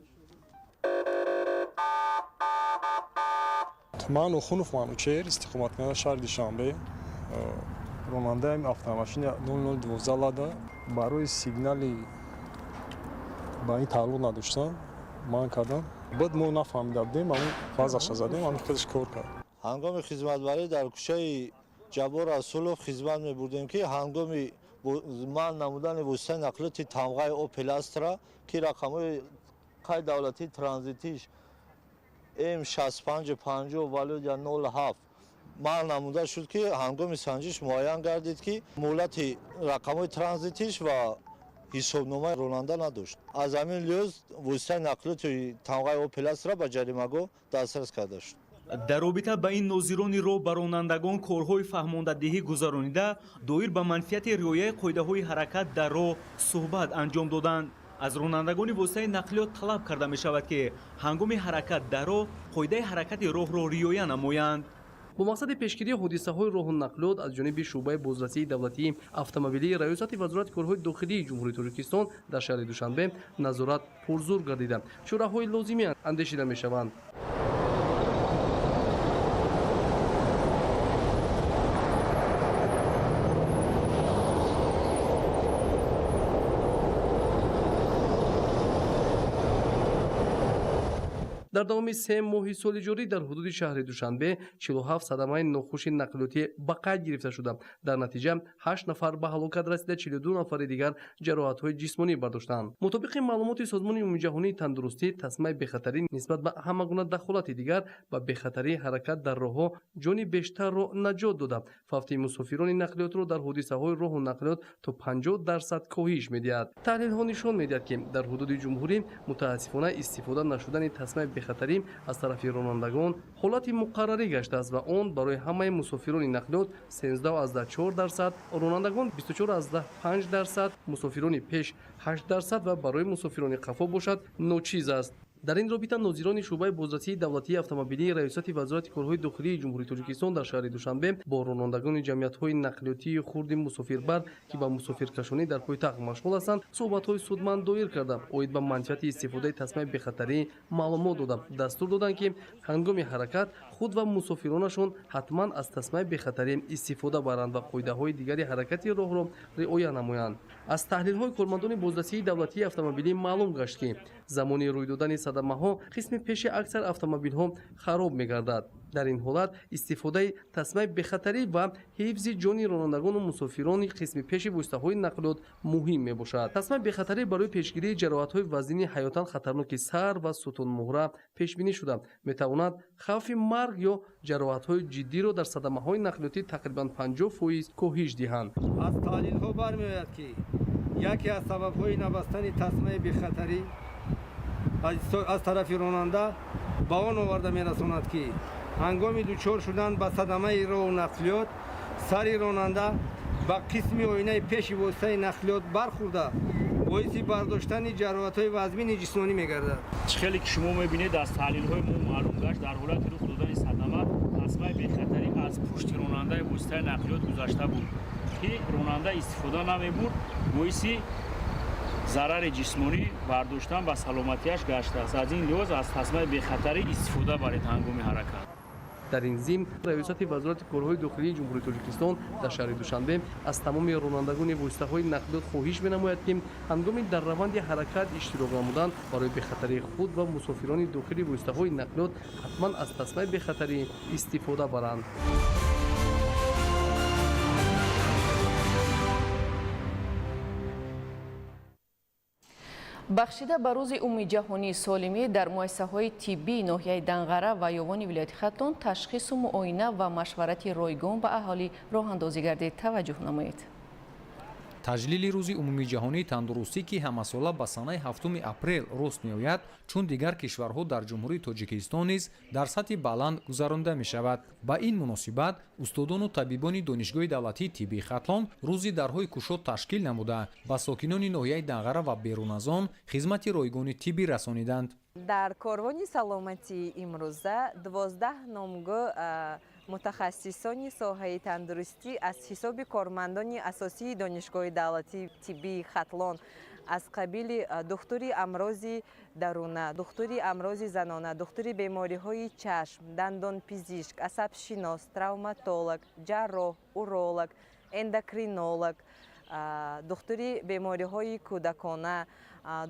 Ман Охунов Манучеҳр, истиқоматкунандаи шаҳри Душанбе, ронандаи автомашини 0012 Лада. Барои сигнали ба ин тааллуқ надоштан ман кардам. Баъд мо нафаҳмида будем, ҳамин вазъаша задем, ҳамин худаш кор кард. Ҳангоми хизматбарӣ дар кӯчаи Ҷаббор Расулов хизмат мебурдем, ки ҳангоми манъ намудани воситаи нақлиёти тамғаи Опел Астра, ки рақамҳои қайд давлатии транзитиш М6550 валюдя 07 манъ намуда шуд, ки ҳангоми санҷиш муайян гардид, ки муҳлати рақамҳои транзитиш ва ҳисобномаи ронанда надошт. Аз ҳамин лиҳоз воситаи нақлиёти тамғаи Опел Астра ба ҷаримагоҳ дастрас карда шуд. Дар робита ба ин нозирони роҳ ба ронандагон корҳои фаҳмондадиҳӣ гузаронида, доир ба манфиати риояи қоидаҳои ҳаракат дар роҳ суҳбат анҷом доданд. Аз ронандагони воситаи нақлиёт талаб карда мешавад, ки ҳангоми ҳаракат дар роҳ қоидаи ҳаракати роҳро риоя намоянд. Бо мақсади пешгирии ҳодисаҳои роҳу нақлиёт аз ҷониби шӯъбаи бозрасии давлатии автомобилии Раёсати Вазорати корҳои дохилии Ҷумҳурии Тоҷикистон дар шаҳри Душанбе назорат пурзур гардида, чораҳои лозимӣ андешида мешаванд. Дар давоми 3 моҳи соли ҷорӣ дар ҳудуди шаҳри Душанбе 47 садамаи нохуши нақлиётӣ ба қайд гирифта шуда, дар натиҷа 8 нафар ба ҳалокат расида, 42 нафари дигар ҷароҳатҳои ҷисмонӣ бардоштанд. Мутобиқи маълумоти Созмони умумиҷаҳонии тандурустӣ, тасмаи бехатарӣ нисбат ба ҳама гуна дахолати дигар ба бехатарии ҳаракат дар роҳҳо ҷони бештарро наҷот дода, фавти мусофирони нақлиётро дар ҳодисаҳои роҳу нақлиёт то 50% коҳиш медиҳад. Таҳлилҳо нишон медиҳад, ки дар ҳудуди ҷумҳурӣ мутаассифона истифода нашудани тасмаи бехатарӣ аз тарафи ронандагон ҳолати муқаррарӣ гаштааст ва он барои ҳамаи мусофирони нақлиёт 13,4%, ронандагон 24,5%, мусофирони пеш 8% ва барои мусофирони қафо бошад ночиз аст. Дар ин робита нозирони шӯъбаи бозрасии давлатии автомобилии Раёсати Вазорати корҳои дохилии Ҷумҳурии Тоҷикистон дар шаҳри Душанбе бо ронандагони ҷамъиятҳои нақлиётии хурди мусофирбар, ки ба мусофиркашонӣ дар пойтахт машғул ҳастанд, суҳбатҳои судманд доир карда, оид ба манфиати истифодаи тасмаи бехатарӣ маълумот дода, дастур доданд, ки ҳангоми ҳаракат худ ва мусофиронашон ҳатман аз тасмаи бехатарӣ истифода баранд ва қоидаҳои дигари ҳаракати роҳро риоя намоянд. Аз таҳлилҳои кормандони бозрасии давлатии автомобилӣ маълум гашт, ки замони рӯй додани садамаҳо қисми пеши аксар автомобилҳо хароб мегардад. Дар ин ҳолат истифодаи тасмаи бехатарӣ ва ҳифзи ҷони ронандагону мусофирони қисми пеши воситаҳои нақлиёт муҳим мебошад. Тасмаи бехатарӣ барои пешгирии ҷароҳатҳои вазнини ҳаётан хатарноки сар ва сутунмуҳра пешбинӣ шуда, метавонад хавфи марг ё ҷароҳатҳои ҷиддиро дар садамаҳои нақлиётӣ тақрибан 50% коҳиш диҳанд. Аз таҳлилҳо бармеояд, ки яке аз сабабҳои набастани тасмаи бехатарӣ аз тарафи ронанда ба он оварда мерасонад, ки ҳангоми дучор шудан ба садамаи роҳу нақлиёт сари ронанда ба қисми оинаи пеши воситаи нақлиёт бархӯрда, боиси бардоштани ҷароҳатҳои вазмини ҷисмонӣ мегардад. Чӣ хеле ки шумо мебинед, аз таҳлилҳои мо маълум гашт, дар ҳолати рух додани садама тасмаи бехатарӣ аз пушти ронандаи воситаи нақлиёт гузашта буд, ки ронанда истифода намебурд, боиси зарари ҷисмонӣ бардоштан ба саломатиаш гаштааст. Аз ин лиҳоз аз тасмаи бехатарӣ истифода баред ҳангоми ҳаракат. Дар ин зимн Раёсати Вазорати корҳои дохилии Ҷумҳурии Тоҷикистон дар шаҳри Душанбе аз тамоми ронандагони воситаҳои нақлиёт хоҳиш менамояд, ки ҳангоми дар раванди ҳаракат иштирок намудан барои бехатарии худ ва мусофирони дохили воситаҳои нақлиёт ҳатман аз тасмаи бехатарӣ истифода баранд. Бахшида ба рӯзи умумиҷаҳонии солимӣ дар муассисаҳои тиббии ноҳияи Данғара ва Ёвони вилояти Хатлон ташхису муоина ва машварати ройгон ба аҳолӣ роҳандозӣ гардид. Таваҷҷӯҳ намоед. Таҷлили рӯзи умумиҷаҳонии тандурустӣ, ки ҳамасола ба санаи 7 апрел рост меояд, чун дигар кишварҳо дар Ҷумҳурии Тоҷикистон низ дар сатҳи баланд гузаронда мешавад. Ба ин муносибат устодону табибони Донишгоҳи давлатии тиббии Хатлон рӯзи дарҳои кушод ташкил намуда, ба сокинони ноҳияи Данғара ва берун аз он хизмати ройгони тиббӣ расониданд. Дар корвони саломатии имрӯза 12 номгӯ мутахассисони соҳаи тандурустӣ аз ҳисоби кормандони асосии Донишгоҳи давлатии тиббии Хатлон аз қабили духтури амрози даруна, духтури амрози занона, духтури бемориҳои чашм, дандонпизишк, асабшинос, травматолог, ҷарроҳ, уролог, эндокринолог, Духтури бемориҳои кӯдакона,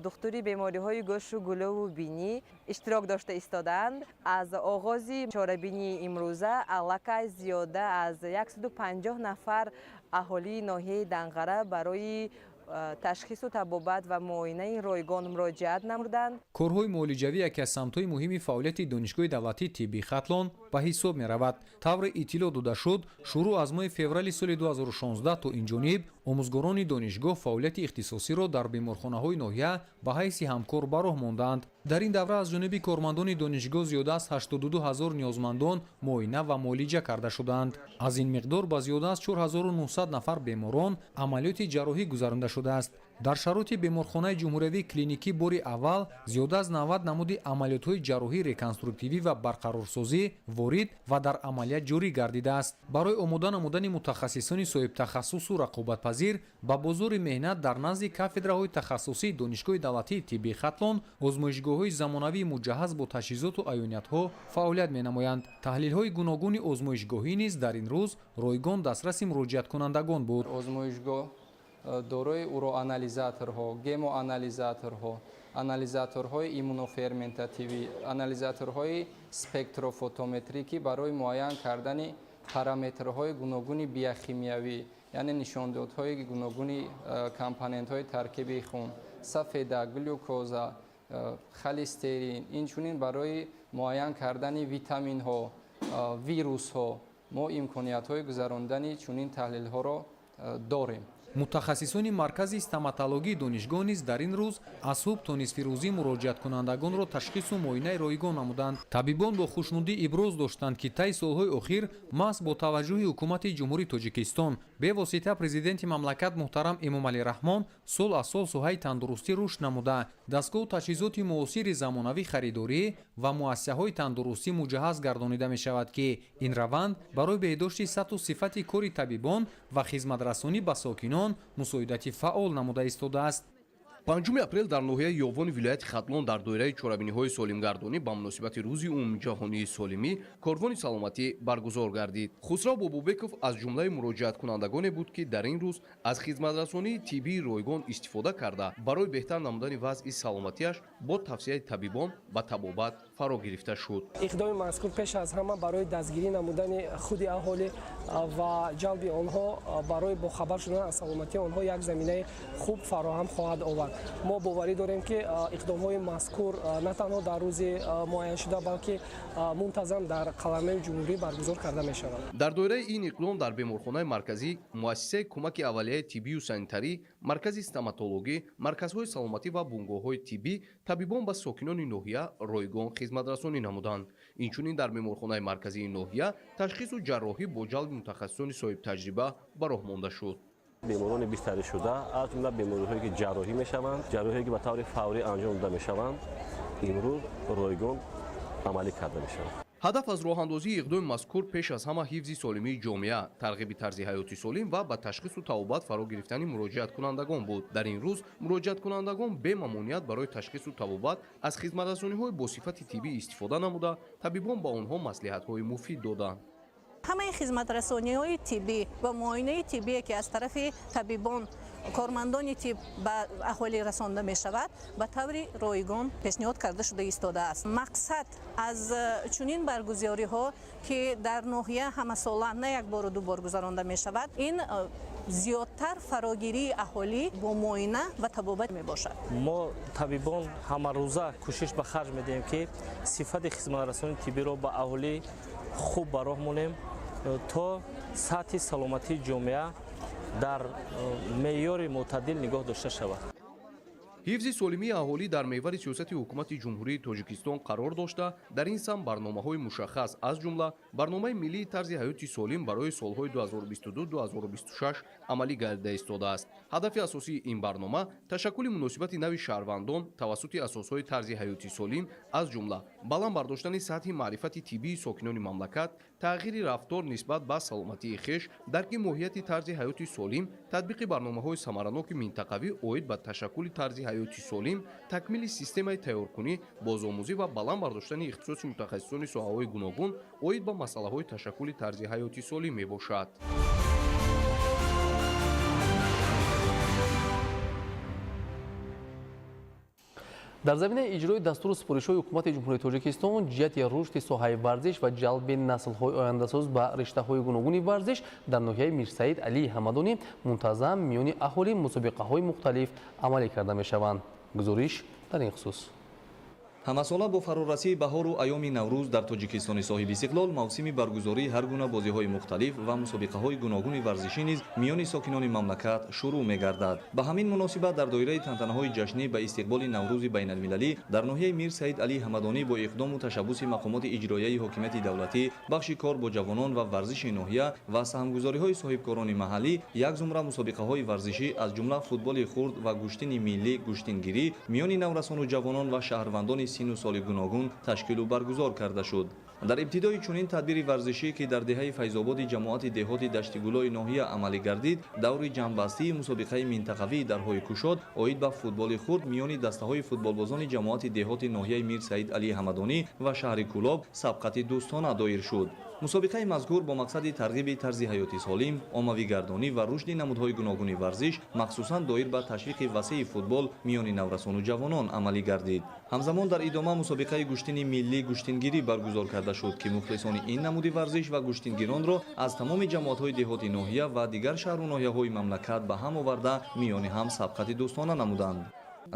духтури бемориҳои гӯшу гулӯву бинӣ иштирок дошта истодаанд. Аз оғози чорабинии имрӯза аллакай зиёда аз 150 нафар аҳолии ноҳияи Данғара барои ташхису табобат ва муоинаи ройгон муроҷиат намуданд. Корҳои муолиҷавӣ яке аз самтҳои муҳими фаъолияти Донишгоҳи давлатии тиббии Хатлон ба ҳисоб меравад. Тавре иттилоъ дода шуд, шурӯъ аз моҳи феврали соли 2016 то ин ҷониб омӯзгорони донишгоҳ фаъолияти ихтисосиро дар беморхонаҳои ноҳия ба ҳайси ҳамкор ба роҳ мондаанд. Дар ин давра аз ҷониби кормандони донишгоҳ зиёда аз 82 ҳазор ниёзмандон муоина ва муолиҷа карда шудаанд. Аз ин миқдор ба зиёда аз 4900 нафар беморон амалиёти ҷарроҳӣ гузаронда шудааст. Дар шароити беморхонаи ҷумҳуриявии клиникӣ бори аввал зиёда аз 90 намуди амалиётҳои ҷарроҳӣ, реконструктивӣ ва барқарорсозӣ ворид ва дар амалият ҷорӣ гардидааст. Барои омода намудани мутахассисони соҳибтахассусу рақобатпазир ба бозори меҳнат дар назди кафедраҳои тахассусии Донишгоҳи давлатии тиббии Хатлон озмоишгоҳҳои замонавии муҷаҳҳаз бо таҷҳизоту аёниятҳо фаъолият менамоянд. Таҳлилҳои гуногуни озмоишгоҳӣ низ дар ин рӯз ройгон дастраси муроҷиаткунандагон буд. Озмоишгоҳ дорои уроанализаторҳо, гемоанализаторҳо, анализаторҳои иммуноферментативӣ, анализаторҳои спектрофотометрӣ, ки барои муайян кардани параметрҳои гуногуни биохимиявӣ, яъне нишондодҳои гуногуни компонентҳои таркиби хун, сафеда, глюкоза, холестерин, инчунин барои муайян кардани витаминҳо, вирусҳо мо имкониятҳои гузарондани чунин таҳлилҳоро дорем. Мутахассисони маркази стоматологии донишгоҳ низ дар ин рӯз аз субҳ то нисфирӯзӣ муроҷиаткунандагонро ташхису муоинаи ройгон намуданд. Табибон бо хушнудӣ иброз доштанд, ки таи солҳои охир маҳз бо таваҷҷӯҳи ҳукумати Ҷумҳурии Тоҷикистон, бевосита президенти мамлакат муҳтарам Эмомалӣ Раҳмон, сол аз сол соҳаи тандурустӣ рушд намуда, дастгоҳу таҷҳизоти муосири замонавӣ харидорӣ ва муассисаҳои тандурустӣ муҷаҳҳаз гардонида мешавад, ки ин раванд барои беҳдошти сатҳу сифати кори табибон ва хизматрасонӣ ба сокинон мусоидати фаъол намуда истодааст. 5 апрел дар ноҳияи Ёвони вилояти Хатлон дар доираи чорабиниҳои солимгардонӣ ба муносибати Рӯзи умумиҷаҳонии солимӣ корвони саломатӣ баргузор гардид. Хусрав Бобобеков аз ҷумлаи муроҷиаткунандагоне буд, ки дар ин рӯз аз хизматрасонии тиббии ройгон истифода карда, барои беҳтар намудани вазъи саломатиаш бо тавсияи табибон ба табобат фаро гирифта шуд. Иқдоми мазкур пеш аз ҳама барои дастгирӣ намудани худи аҳолӣ ва ҷалби онҳо барои бохабар шудан аз саломатии онҳо як заминаи хуб фароҳам хоҳад овард. Мо боварӣ дорем, ки иқдомҳои мазкур на танҳо дар рӯзи муайяншуда, балки мунтазам дар қаламрави ҷумҳурӣ баргузор карда мешавад. Дар доираи ин иқдом дар беморхонаи марказӣ, муассисаи кӯмаки аввалияи тиббию санитарӣ, маркази стоматологӣ, марказҳои саломатӣ ва бунгоҳҳои тиббӣ табибон ба сокинони ноҳия ройгон хизматрасонӣ намуданд. Инчунин дар беморхонаи марказии ноҳия ташхису ҷарроҳӣ бо ҷалби мутахассисони соҳибтаҷриба ба роҳ монда шуд. Беморони бистаришуда, аз ҷумла бемориҳое, ки ҷарроҳӣ мешаванд, ҷарроҳие, ки ба таври фаврӣ анҷом дода мешаванд, имрӯз ройгон амалӣ карда мешаванд. Ҳадаф аз роҳандозии иқдоми мазкур пеш аз ҳама ҳифзи солимии ҷомеа, тарғиби тарзи ҳаёти солим ва ба ташхису табобат фаро гирифтани муроҷиаткунандагон буд. Дар ин рӯз муроҷиаткунандагон бемамоният барои ташхису табобат аз хизматрасониҳои бо сифати тиббӣ истифода намуда, табибон ба онҳо маслиҳатҳои муфид доданд. Ҳамаи хизматрасониҳои тиббӣ ва муоинаи тиббие, ки аз тарафи табибон, кормандони тиб ба аҳолӣ расонда мешавад, ба таври ройгон пешниҳод карда шуда истодааст. Мақсад аз чунин баргузориҳо, ки дар ноҳия ҳамасола на як бору ду бор гузаронда мешавад, ин зиёдтар фарогирии аҳолӣ бо муоина ва табобат мебошад. Мо, табибон, ҳамарӯза кӯшиш ба харҷ медиҳем, ки сифати хизматрасонии тиббиро ба аҳолӣ хуб ба роҳ монем, то сатҳи саломатии ҷомеа дар меъёри мӯътадил нигоҳ дошта шавад. Ҳифзи солимии аҳолӣ дар меҳвари сиёсати ҳукумати Ҷумҳурии Тоҷикистон қарор дошта, дар ин самт барномаҳои мушаххас, аз ҷумла барномаи миллии тарзи ҳаёти солим барои солҳои 2022-2026 амалӣ гардида истодааст. Ҳадафи асосии ин барнома ташаккули муносибати нави шаҳрвандон тавассути асосҳои тарзи ҳаёти солим, аз ҷумла баланд бардоштани сатҳи маърифати тиббии сокинони мамлакат, тағйири рафтор нисбат ба саломатии хеш, дарки моҳияти тарзи ҳаёти солим, татбиқи барномаҳои самараноки минтақавӣ оид ба ташаккули тарзи ҳаёти солим, такмили системаи тайёркунӣ, бозомӯзӣ ва баланд бардоштани ихтисоси мутахассисони соҳаҳои гуногун оид ба масъалаҳои ташаккули тарзи ҳаёти солим мебошад. Дар заминаи иҷрои дастуру супоришҳои ҳукумати Ҷумҳурии Тоҷикистон ҷиҳати рушди соҳаи варзиш ва ҷалби наслҳои ояндасоз ба риштаҳои гуногуни варзиш дар ноҳияи Мирсаид Алии Ҳамадонӣ мунтазам миёни аҳолӣ мусобиқаҳои мухталиф амалӣ карда мешаванд. Гузориш дар ин хусус. Ҳамасола бо фарорасии баҳору айёми Наврӯз дар Тоҷикистони соҳиби истиқлол мавсими баргузории ҳар гуна бозиҳои мухталиф ва мусобиқаҳои гуногуни варзишӣ низ миёни сокинони мамлакат шурӯъ мегардад. Ба ҳамин муносибат дар доираи тантанаҳои ҷашнӣ ба истиқболи Наврӯзи байналмилалӣ дар ноҳияи Мир Саид Алӣ Ҳамадонӣ бо иқдому ташаббуси мақомоти иҷроияи ҳокимияти давлатӣ, бахши кор бо ҷавонон ва варзиши ноҳия ва саҳмгузориҳои соҳибкорони маҳаллӣ як зумра мусобиқаҳои варзишӣ аз ҷумла футболи хурд ва гӯштини миллӣ, гӯштингирӣ миёни наврасону ҷавонон ва шаҳрвандони сину соли гуногун ташкилу баргузор карда шуд. Дар ибтидои чунин тадбири варзишӣ, ки дар деҳаи Файзободи ҷамоати деҳоти Даштигулои ноҳия амалӣ гардид, даври ҷамъбастии мусобиқаи минтақавии дарҳои кушод оид ба футболи хурд миёни дастаҳои футболбозони ҷамоати деҳоти ноҳияи Мир Саид Алии Ҳамадонӣ ва шаҳри Кӯлоб сабқати дӯстона доир шуд. Мусобиқаи мазкур бо мақсади тарғиби тарзи ҳаёти солим, оммавигардонӣ ва рушди намудҳои гуногуни варзиш, махсусан доир ба ташвиқи васеи футбол миёни наврасону ҷавонон амалӣ гардид. Ҳамзамон дар идома мусобиқаи гӯштини миллӣ гӯштингирӣ баргузор карда шуд, ки мухлисони ин намуди варзиш ва гӯштингиронро аз тамоми ҷамоатҳои деҳоти ноҳия ва дигар шаҳру ноҳияҳои мамлакат ба ҳам оварда миёни ҳам сабқати дӯстона намуданд.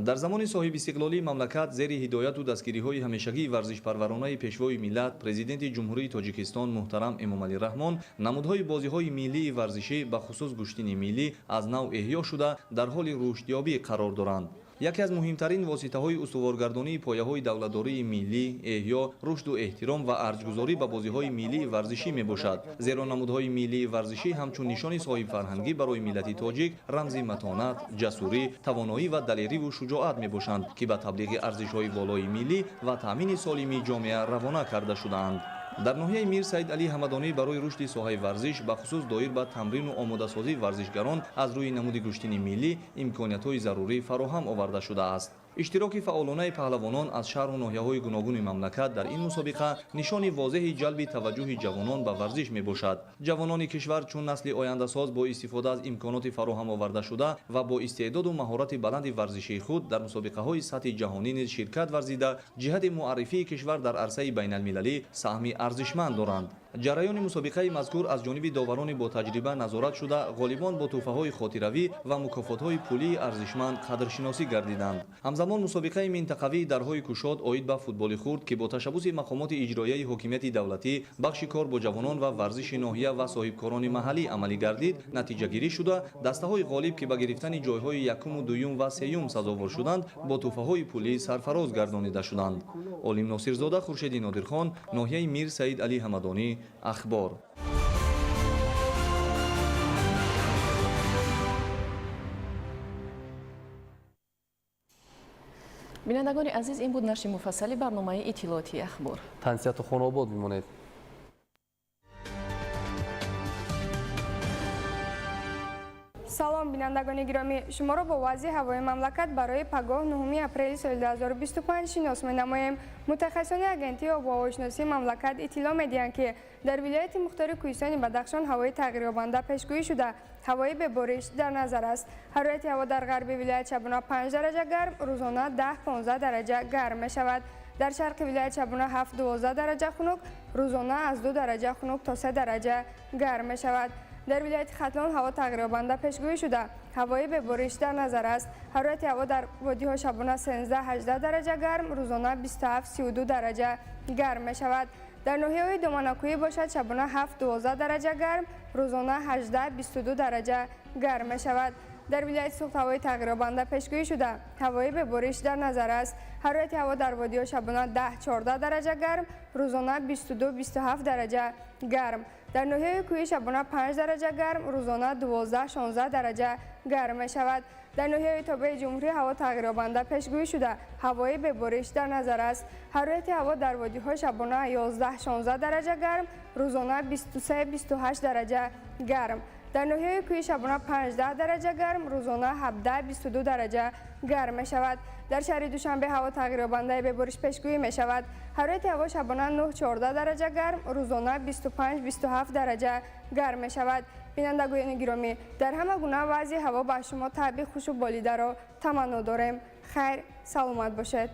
Дар замони соҳибистиқлолии мамлакат зери ҳидояту дастгириҳои ҳамешагии варзишпарваронаи пешвои миллат, президенти Ҷумҳурии Тоҷикистон муҳтарам Эмомалӣ Раҳмон намудҳои бозиҳои миллии варзишӣ, ба хусус гӯштини миллӣ, аз нав эҳё шуда дар ҳоли рушдёбӣ қарор доранд. Яке аз муҳимтарин воситаҳои устуворгардонии пояҳои давлатдории миллӣ, эҳё, рушду эҳтиром ва арҷгузорӣ ба бозиҳои миллии варзишӣ мебошад. Зеро намудҳои миллии варзишӣ ҳамчун нишони соҳибфарҳангӣ барои миллати тоҷик рамзи матонат, ҷасурӣ, тавоноӣ ва далериву шуҷоат мебошанд, ки ба таблиғи арзишҳои волои миллӣ ва таъмини солимии ҷомеа равона карда шудаанд. Дар ноҳияи Мир Саид Алӣ Ҳамадонӣ барои рушди соҳаи варзиш, ба хусус доир ба тамрину омодасозии варзишгарон аз рӯи намуди гӯштини миллӣ имкониятҳои зарурӣ фароҳам оварда шудааст. Иштироки фаъолонаи паҳлавонон аз шаҳру ноҳияҳои гуногуни мамлакат дар ин мусобиқа нишони возеҳи ҷалби таваҷҷӯҳи ҷавонон ба варзиш мебошад. Ҷавонони кишвар чун насли ояндасоз бо истифода аз имконоти фароҳам овардашуда ва бо истеъдоду маҳорати баланди варзишии худ дар мусобиқаҳои сатҳи ҷаҳонӣ низ ширкат варзида, ҷиҳати муаррифии кишвар дар арсаи байналмилалӣ саҳми арзишманд доранд. Ҷараёни мусобиқаи мазкур аз ҷониби доварони ботаҷриба назорат шуда, ғолибон бо тӯҳфаҳои хотиравӣ ва мукофотҳои пулии арзишманд қадршиносӣ гардиданд. Ҳамзамон мусобиқаи минтақавии дарҳои кушод оид ба футболи хурд, ки бо ташаббуси мақомоти иҷроияи ҳокимияти давлатӣ, бахши кор бо ҷавонон ва варзиши ноҳия ва соҳибкорони маҳаллӣ амалӣ гардид, натиҷагирӣ шуда, дастаҳои ғолиб, ки ба гирифтани ҷойҳои якуму дуюм ва сеюм сазовор шуданд, бо тӯҳфаҳои пулӣ сарфароз гардонида шуданд. Олим Носирзода, Хуршеди Нодирхон, ноҳияи Мир Саид Алӣ Ҳамадонӣ, Ахбор. Бинандагони азиз, ин буд нашри муфассали барномаи иттилоотии Ахбор. Тансиҳату хонаобод бимонед. Салом, бинандагони гиромӣ, шуморо бо вазъи ҳавои мамлакат барои пагоҳ 9 апрели соли 2025 шинос менамоем. Мутахассисони агентии обуҳавошиносии мамлакат иттилоъ медиҳанд, ки дар вилояти мухтори Кӯҳистони Бадахшон ҳавои тағйирёбанда пешгӯӣ шуда, ҳавои бебориш дар назар аст. Ҳарорати ҳаво дар ғарби вилоят шабона 5 дараҷа гарм, рӯзона 10-15 дараҷа гарм мешавад. Дар шарқи вилоят шабона 7-12 дараҷа хунук, рӯзона аз 2 дараҷа хунук то 3 дараҷа гарм мешавад. Дар вилояти Хатлон ҳаво тағйирёбанда пешгӯӣ шуда, ҳавои бебориш дар назар аст. Ҳарорати ҳаво дар водиҳо шабона 13-18 дараҷа гарм, рӯзона 27-32 дараҷа гарм мешавад. Дар ноҳияҳои доманакӯҳӣ бошад шабона 7-12 дараҷа гарм, рӯзона 18-22 дараҷа гарм мешавад. Дар вилояти Суғд ҳавои тағйирёбанда пешгӯӣ шуда, ҳавои бебориш дар назар аст. Ҳарорати ҳаво дар водиҳо шабона 10-14 дараҷа гарм, рӯзона 22-27 дараҷа гарм. Дар ноҳияи кӯҳӣ шабона 5 дараҷа гарм, рӯзона 12-16 дараҷа гарм мешавад. Дар ноҳияи тобеи ҷумҳурӣ ҳаво тағйирёбанда пешгӯӣ шуда, ҳавои бебориш дар назар аст. Ҳарорати ҳаво дар водиҳо шабона 11-16 дараҷа гарм, рӯзона 23-28 дараҷа гарм. Дар ноҳияи кӯҳӣ шабона 15 дараҷа гарм, рӯзона 17-22 дараҷа гарм мешавад. Дар шаҳри Душанбе ҳаво тағйирёбандаи бебориш пешгӯӣ мешавад. Ҳарорати ҳаво шабона 9-14 дараҷа гарм, рӯзона 25-27 дараҷа гарм мешавад. Бинандагони гиромӣ, дар ҳама гуна вазъи ҳаво ба шумо табъи хушу болидаро таманно дорем. Хайр, саломат бошед.